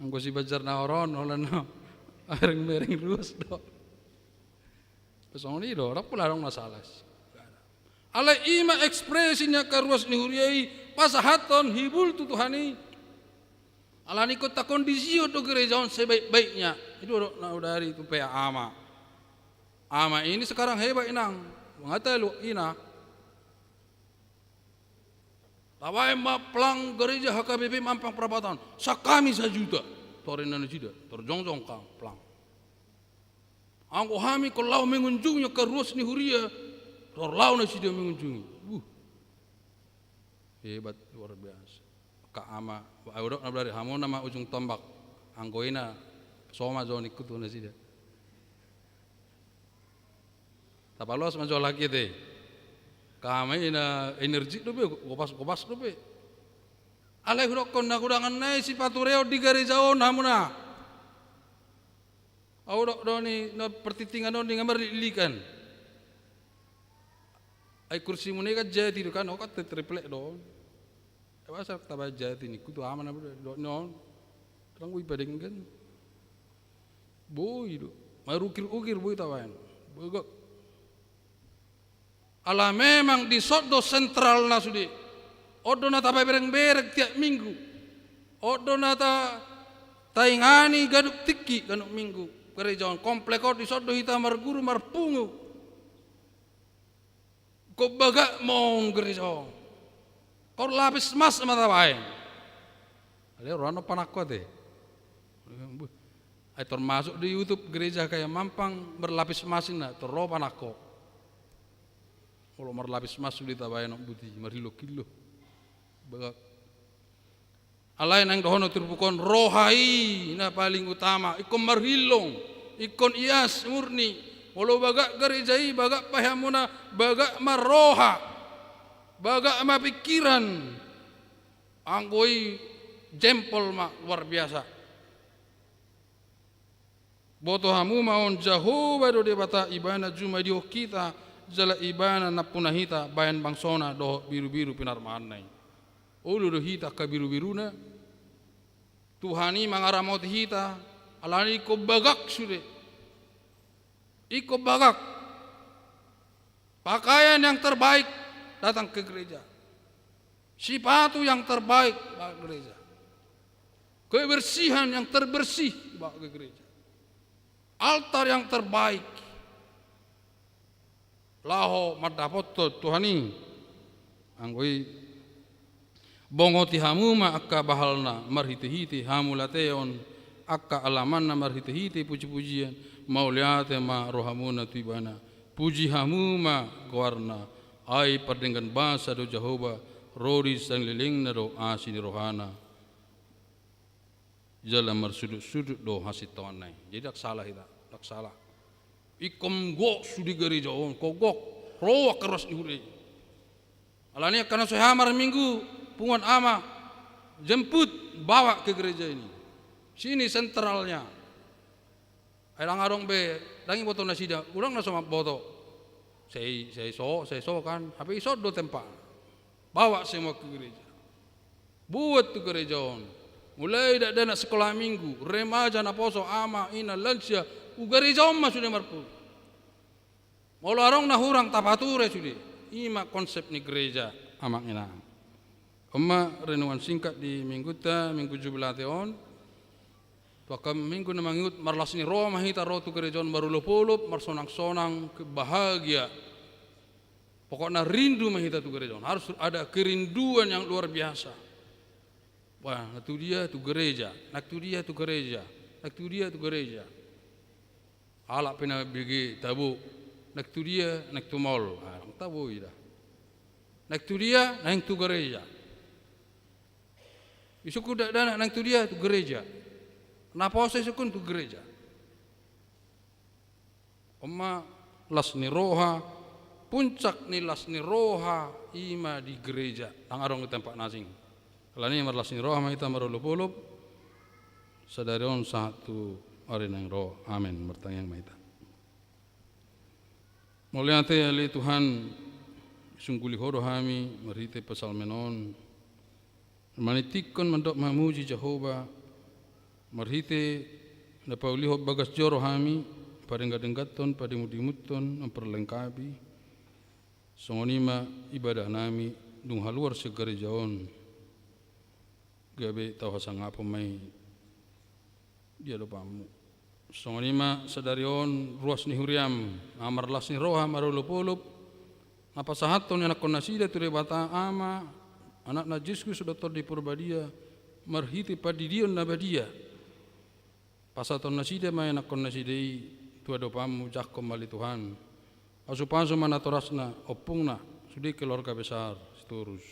Anggo si Banjar na oron, holan na mereng-mereng ruas do. Songon i do, dang pola adong na sala. Alai i ma ekspresi ni angka ruas ni huria i, pasahathon hibul tu Tuhan i. Alani ingkon takondisihon do gareja on sebaik-baiknya. I do dok na hudok ari tu P A Ama. Ama ini sekarang hebat inang. Mangata lu ina. Tabaen ma plang gareja H K B P Mampang Prapatan. Sakami sajuta. Tor inna nasida. Tor jongjong kan plang. Anggo hami ingkon laho mengunjungi angka ruas ni huria. Tor laho nasida mengunjungi. Buh. Hebat, luar biasa. Angka ama, ahu dok na hudok ari, hamu nama ujung tombak. Anggo ina, so ma jo ningku tu nasida. Tapaloas ma jo lagi te. Angka ama ina energik dope, gopas-gopas dope. Alai hudokkon na godangan nai sipatureon di gareja on hamuna. Ahu dok do ni na partingtingan on di nga marlilik-likan. Ai kursimuna i kan jati do kan, ho kan tetriplek do. Ai boasa tabaen jati ningku tu ama na do, dok ni on. Dang boi padenggan. Boi do. Marukir-ukir boi tabaen. Bagak. Ala memang dison do sentralna sude. On do na tapabereng-bereng tiap minggu. On do na ta-, taingani ganup tingki, ganup minggu. Gareja on, komplek on, dison do hita marguru, marpungu. Ingkon bagak ma on gareja on. Ingkon lapis mas ma tabaen. Alai ro annon panangko ate. Ai tor masuk di YouTube gereja Kayak Mampang berlapis mas inna, tor ro panangko. Molo marlapis mas sude tabaen on buti, marhillong-hillong. Bagak. Alai naeng dohonon turpuk on, roha i na paling utama, ingkon marhillong, ingkon ias murni. Molo bagak gareja i, bagak paheanmuna, bagak ma roha, bagak ma pingkiran. Anggo i jempol ma luar biasa. Boto hamu ma on, Jahowa do Debata, Ibana jumadihon hita, jala Ibana nampuna hita baen bangsona dohot birubiru pinarmaanna i. Olo do hita angka birubiruna. Tuhan i mangaramoti hita, alani ingkon bagak sude. Ingkon bagak. Pakaian yang terbaik datang ke gereja. Sepatu yang terbaik bawa ke gereja. Kebersihan yang terbersih bawa ke gereja. Altar yang terbaik. laho mandapothon Tuhan i. Anggo i, bongoti hamu ma angka bahalna marhitehite hamauliateon, angka alamanna marhitehite pujipujian, mauliate ma rohamuna tu Ibana. Puji hamu ma goarna, ai pardenggan basa do Jahowa, ro di salelenglelengna do asi ni rohana. Jala marsudutsudut do hasintonganna i. Jadi ndang salah hita, ndang salah. Ingkon gok sude gareja on, ingkon gok, ro angka ruas ni huria i. Alani angka na so hea marminggu, punguan ama, jemput, bawa ke gereja ini. Sini sentralnya. Ai ndang adong be, ndang diboto nasida, unang na so mamboto. Sai, sai so, sai so kan, hape dison do tempatna. Bawa semua ke gereja. Buat tu gareja on. Mulai dakdanak sekolah minggu, remaja, naposo, ama, ina, lansia, tu gareja on ma sude marpungu. Molo adong na hurang, tapature sude. I ma konsep ni gereja, amang inang. On ma renungan singkat di minggunta, minggu Jubilate on. Tu angka minggu na mangihut, marlas ni roha ma hita ro tu gareja on marolopolop, marsonangsonang, bahagia. Pokokna rindu ma hita tu gareja on. Harus ada kerinduan yang luar biasa. Wah, naeng tu dia? Tu gareja. Naeng tu dia? Tu gareja. Naeng tu dia? Tu gareja. Halak pe na bege tabo, naeng tu dia? Naeng tu mall. Ah, ndang tabo i da. Naeng tu dia? Naeng tu gareja. Isungkun dakdanak, naeng tu dia? Tu gareja. Naposo isungkun tu gareja. On ma las ni roha, puncak ni las ni roha i ma di gareja, ndang adong di tempat na asing. Alani i marlas ni roha ma hita marolopolop, sadari on sahat tu ari naeng ro. Amen. Martangiang ma hita. Mauliate ale Tuhan, disungguli Ho do hami marhite psalmen on. Maningtinghon mandok mamuji Jahowa, marhite na paulihon bagas joro hami, padenggadengganhon, padimudimuthon, memperlengkapi. Songon i ma ibadah nami, dung haluar sian gareja on. Gabe tau hasangapon ma i di adopanmu. Songon i ma sadari on ruas ni huriam, na marlas ni roha marolopolop, na pasahathon ianakhon nasida tu Debata Ama, Anakna Jesus Kristus dohot Tondi Parbadia, marhite pandidion na badia. Pasahathon nasida ma ianakhon nasida i tu adopanmu, jangkon ma ale Tuhan. Pasupasu ma natorasna, ompungna, sude keluarga besar Sitorus.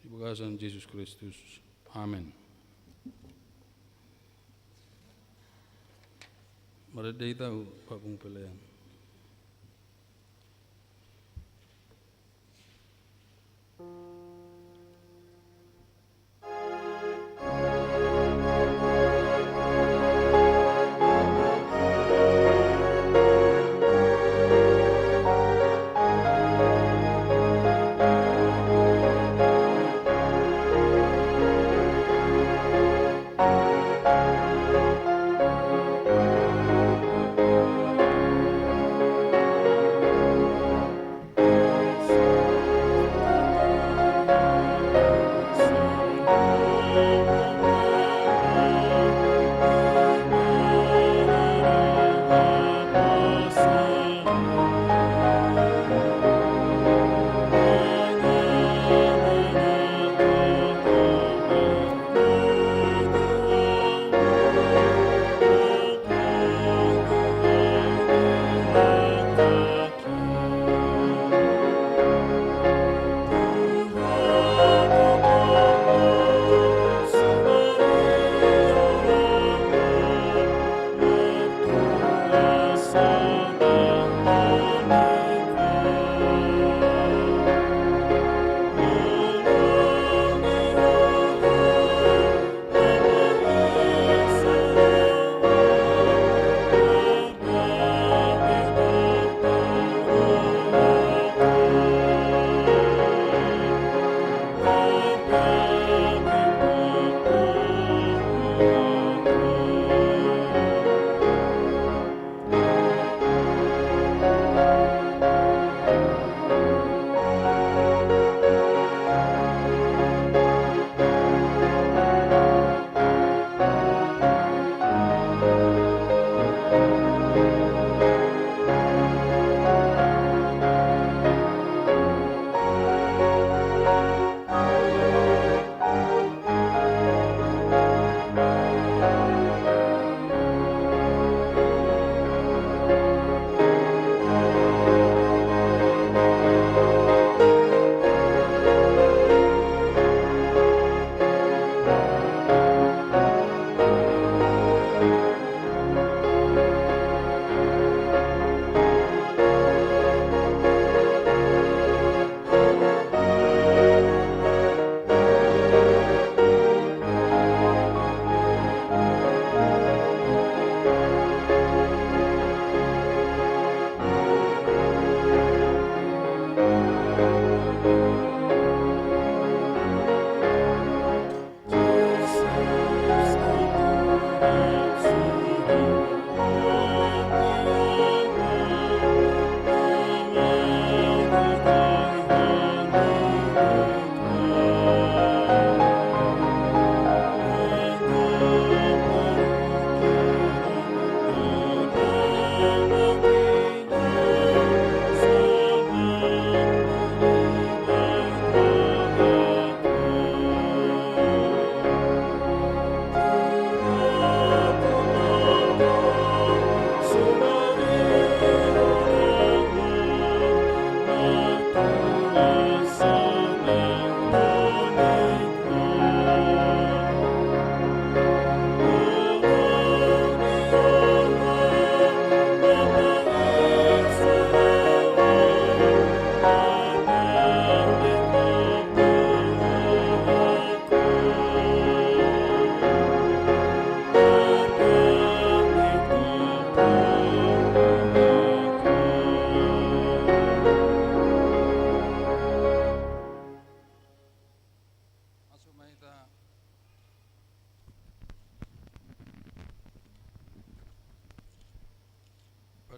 Di bagasan Jesus Kristus. Amen. Marende hita, Pak Pung Pelayan.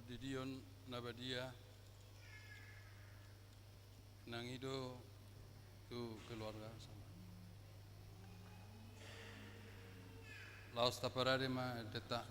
Didion na badia nang i do tu keluarga sama. Laos taparade ma deta.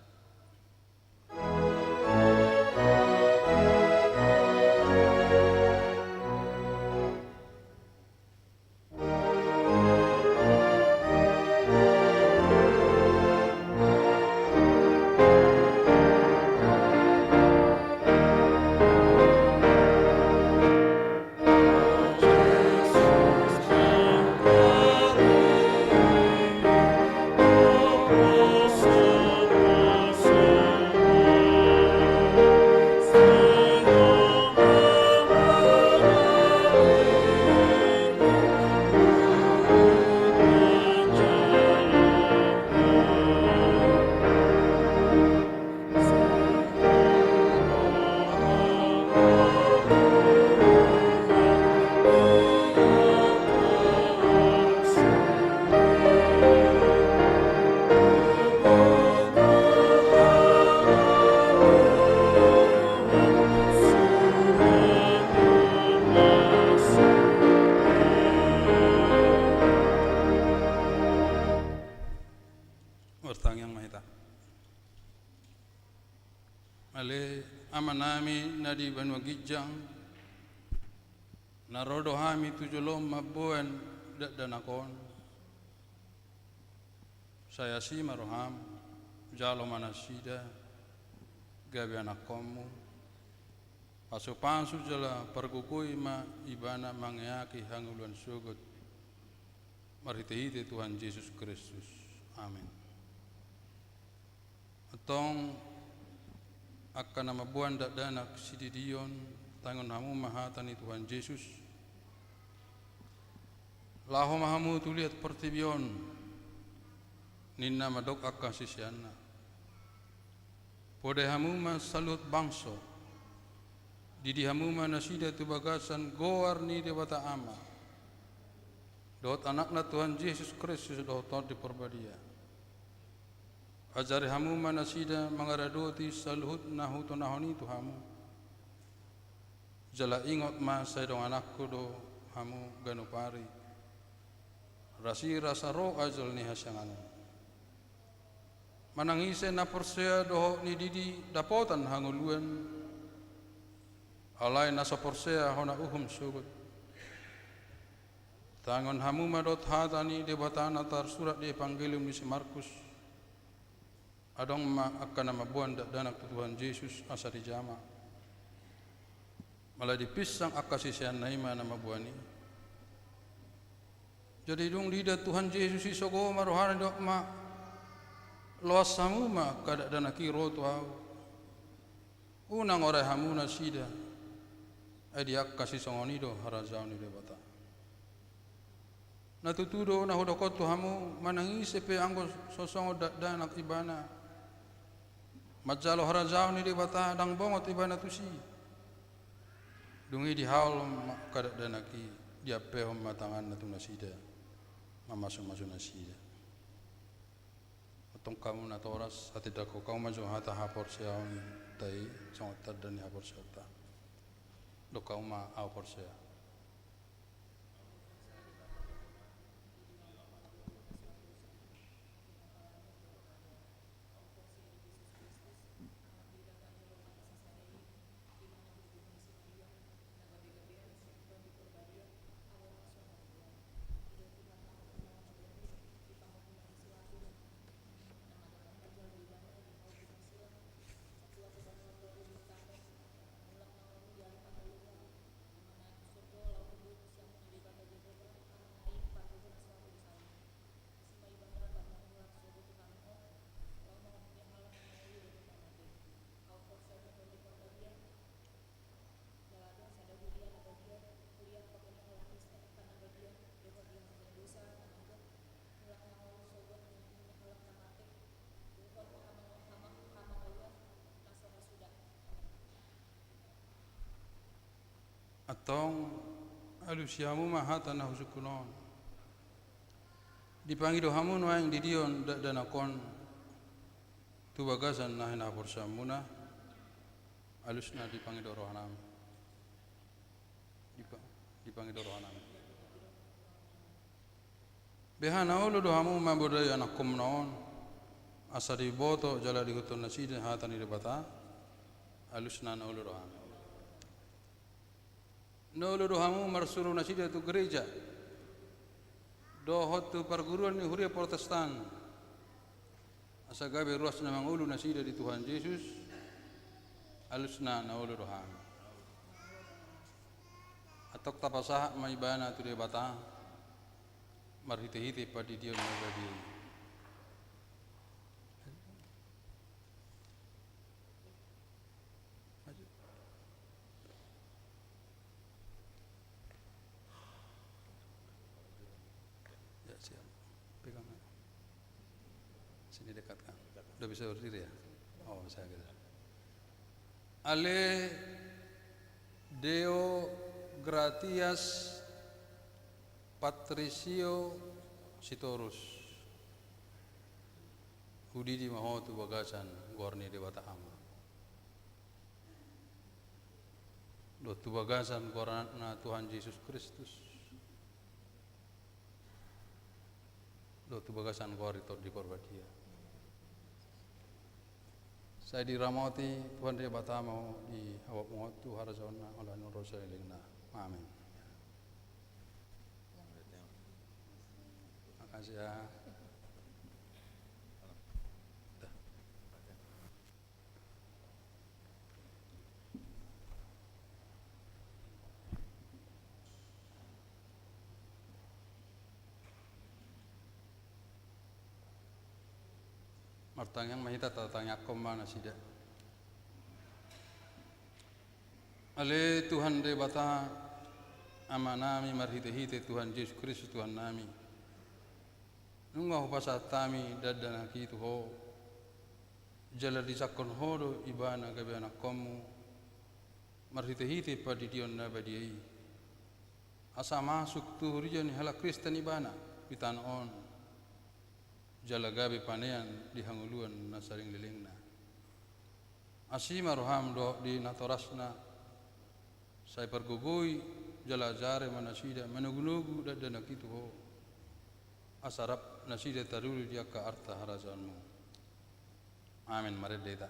Martangiang ma hita. Ale Amanami na di banua ginjang, na ro do hami tu jolom mamboan dakdanak on. Sai asi ma roham, jalo ma nasida gabe anakkonmu. Pasupasu jala pargogoi ma ibana mangeaki hangoluan sogot marhitehite Tuhan Jesus Kristus. Amen. Antong angka na mamboan dakdanak sididion, tangion hamu ma hata ni Tuhan Jesus. Laho ma hamu tu liat portibi on, ninna mandok angka siseanna. Podai hamu ma saluhut bangso, didi hamu ma nasida tu bagasan goar ni Debata Ama dohot Anakna Tuhan Jesus Kristus dohot Tondi Parbadia. Ajari hamu ma nasida mangaradoti saluhut na hutonahon i tu hamu. Jala ingot ma, sai dongananku do hamu ganup ari, rasirasa ro ajal ni hasiangan on. Manang ise na porsea dohot nididi dapotan hangoluan, alai na so porsea hona uhum sogot. Tangion hamu ma dohot hata ni Debata na tarsurat di Evangelium ni si Markus. Adong ma angka na mamboan dakdanak tu Tuhan Jesus asa dijama. Mala dipinsang angka siseanna i ma na mamboan i. Jadi dung diida Tuhan Jesus i, sogo ma rohana, didok ma: Loas hamu ma angka dakdanak i ro tu ahu. Unang orai hamu nasida, ai di angka sisongon i do harajaon ni Debata. Na tutu do na hudok on tu hamu, manang ise pe anggo so songon dakdanak ibana manjalo harajaon ni Debata, ndang bongot ibana tusi. Dung i dihaol ma angka dakdanak i, diampehon ma tanganna tu nasida, mamasumasu nasida. Antong hamu natoras, hatindangkon hamu ma jo hata haporseaonta i songon tanda ni haporseaonta. Dok hamu ma: Ahu porsea. Antong alusi hamu ma hata na husungkun on. Dipangido hamu nuaeng didion dakdanak on tu bagasan na hinaporseaonmuna. Alusna dipangido rohanami. Dipa-, dipangido rohanami. Beha na olo do hamu mamboan ianakkonmuna on, asa diboto jala diihuthon nasida hata ni Debata? Alusna na olo do hamu. Na olo do hamu marsuru nasida tu gereja dohot tu parguruan ni huria Protestan, asa gabe ruas na mangolu nasida di Tuhan Jesus? Alusna na olo do hamu. Antong tapasahat ma ibana tu Debata marhitehite pandidion na badia i. Ya, siap. Pegang. Sini dekat, kan? Udah bisa berdiri, ya? Oh, saya kira. Ale Deo Gratias Patricio Sitorus. Hudidi ma ho tu bagasan goar ni Debata Ama dohot tu bagasan goar ni Anakna Tuhan Jesus Kristus, dohot tu bagasan goar ni Tondi Parbadia. Sai diramoti Tuhan Debata ma ho di habotmu on tu harajaonna, ala ni roha ni lelengna. Amin. Makasih ya. Dah. Martangiang ma hita, tatangiangkon ma nasida. Ale Tuhan Debata, Amanami, marhitehite Tuhan Jesus Kristus Tuhannami, nunga hupasahat hami dakdanak i tu Ho, jala disangkon Ho do Ibana gabe anakkonmu marhitehite pandidion na badia i, asa masuk tu huria ni halak Kristen Ibana di tano on, jala gabe panean di hangoluan na saleleng ni lelengna. Asi ma roham dohot di natorasna, sai pargogoi jala ajari ma nasida manogunogu dakdanak i tu Ho, asa rap nasida taruli di angka arta harajaonmu. Amen. Marende hita.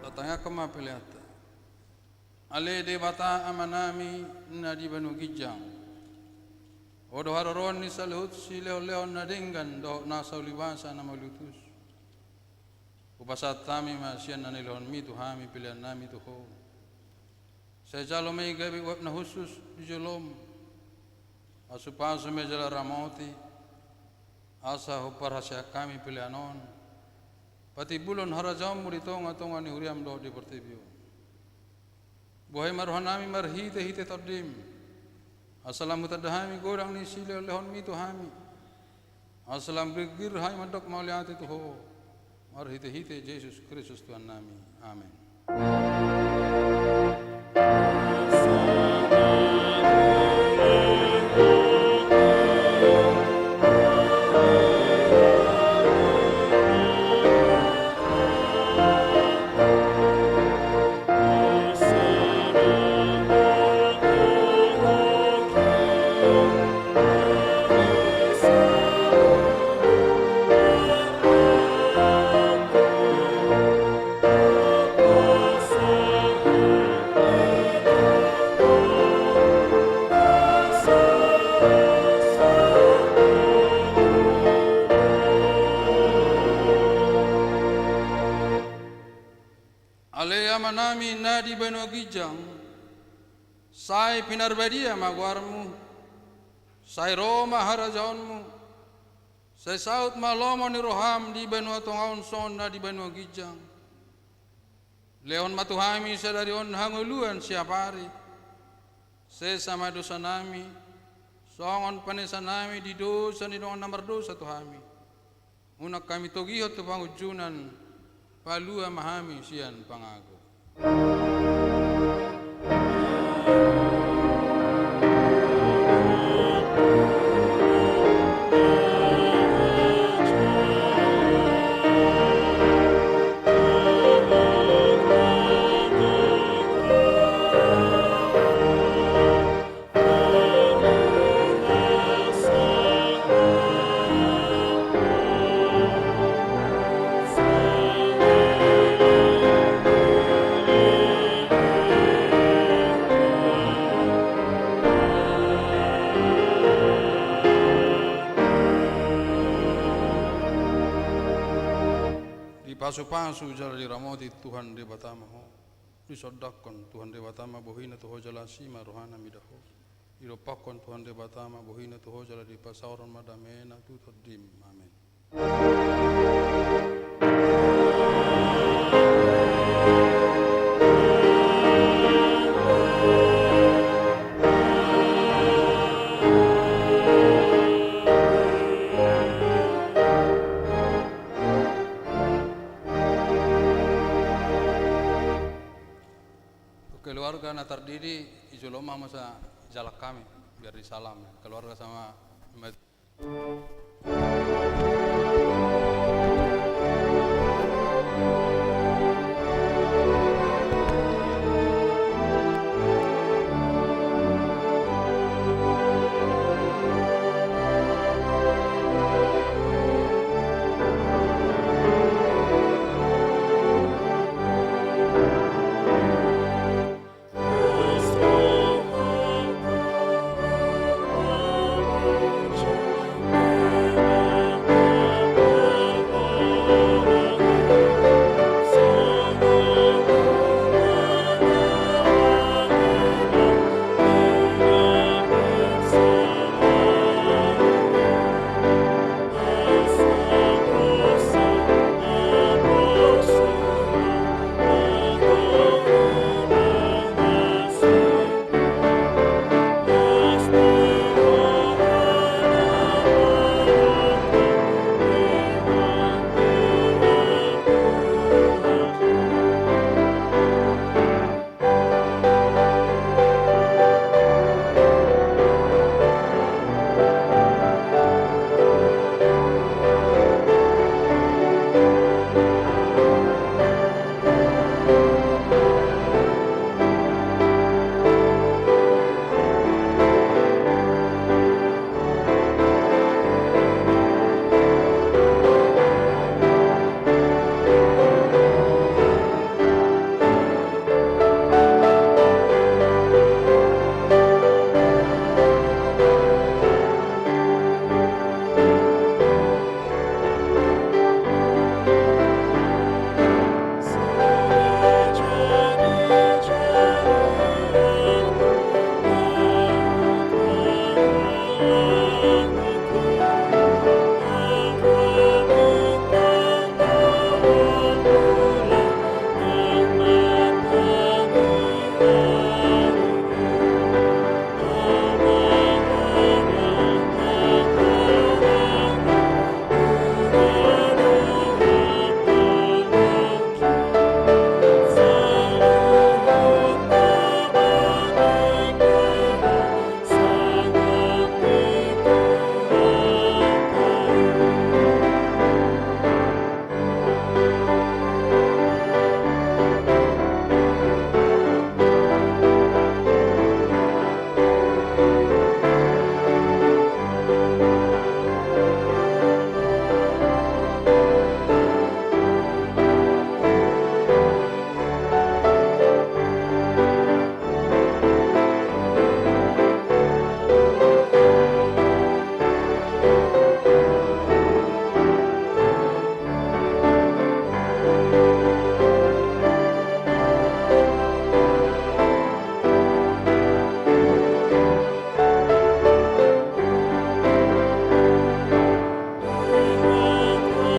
Tatangiangkon ma peleanta. Ale Debata Amanami na di banua ginjang, Ho do haroroan ni saluhut silehonlehon na denggan dohot nasa ulibasa na mauliutus. Hupasahat hami ma sian na nilehonmi tu hami peleannami tu Ho. Sai jalo ma i gabe uap na hushus di jolom. Pasupasu ma i jala ramoti, asa huparhaseang hami pelean on patimbulhon harajaonmu di tongatonga ni huriam dohot di portibi on. Buhai ma rohanami marhitehite Tondim, asa lam hutanda hami godang ni silehonlehonmi tu hami, asa lam girgir hami mandok mauliate tu Ho, marhitehite Jesus Kristus Tuhannami. Amen. Amanami na di banua ginjang, sai pinarbadia ma goarmu, sai ro ma harajaonmu, sai saut ma lomo ni roham di banua tonga on songon na di banua ginjang. Lehon ma tu hami sadari on hangoluan siapari. Sesa ma dosanami, songon panesanami di dosa ni dongan na mardosa tu hami. Unang hami togihon tu pangunjunan, palua ma hami sian pangago. Dipasupasu jala diramoti Tuhan Debata ma ho. Disondangkon Tuhan Debata ma bohina tu ho jala asi ma rohana mida ho. Didompakkon Tuhan Debata ma bohina tu ho jala dipasaorhon ma damena tu tondim. Amen. Keluarga na tardidi, i jolo ma masa jalang hami, biar disalam. Keluarga sama mat-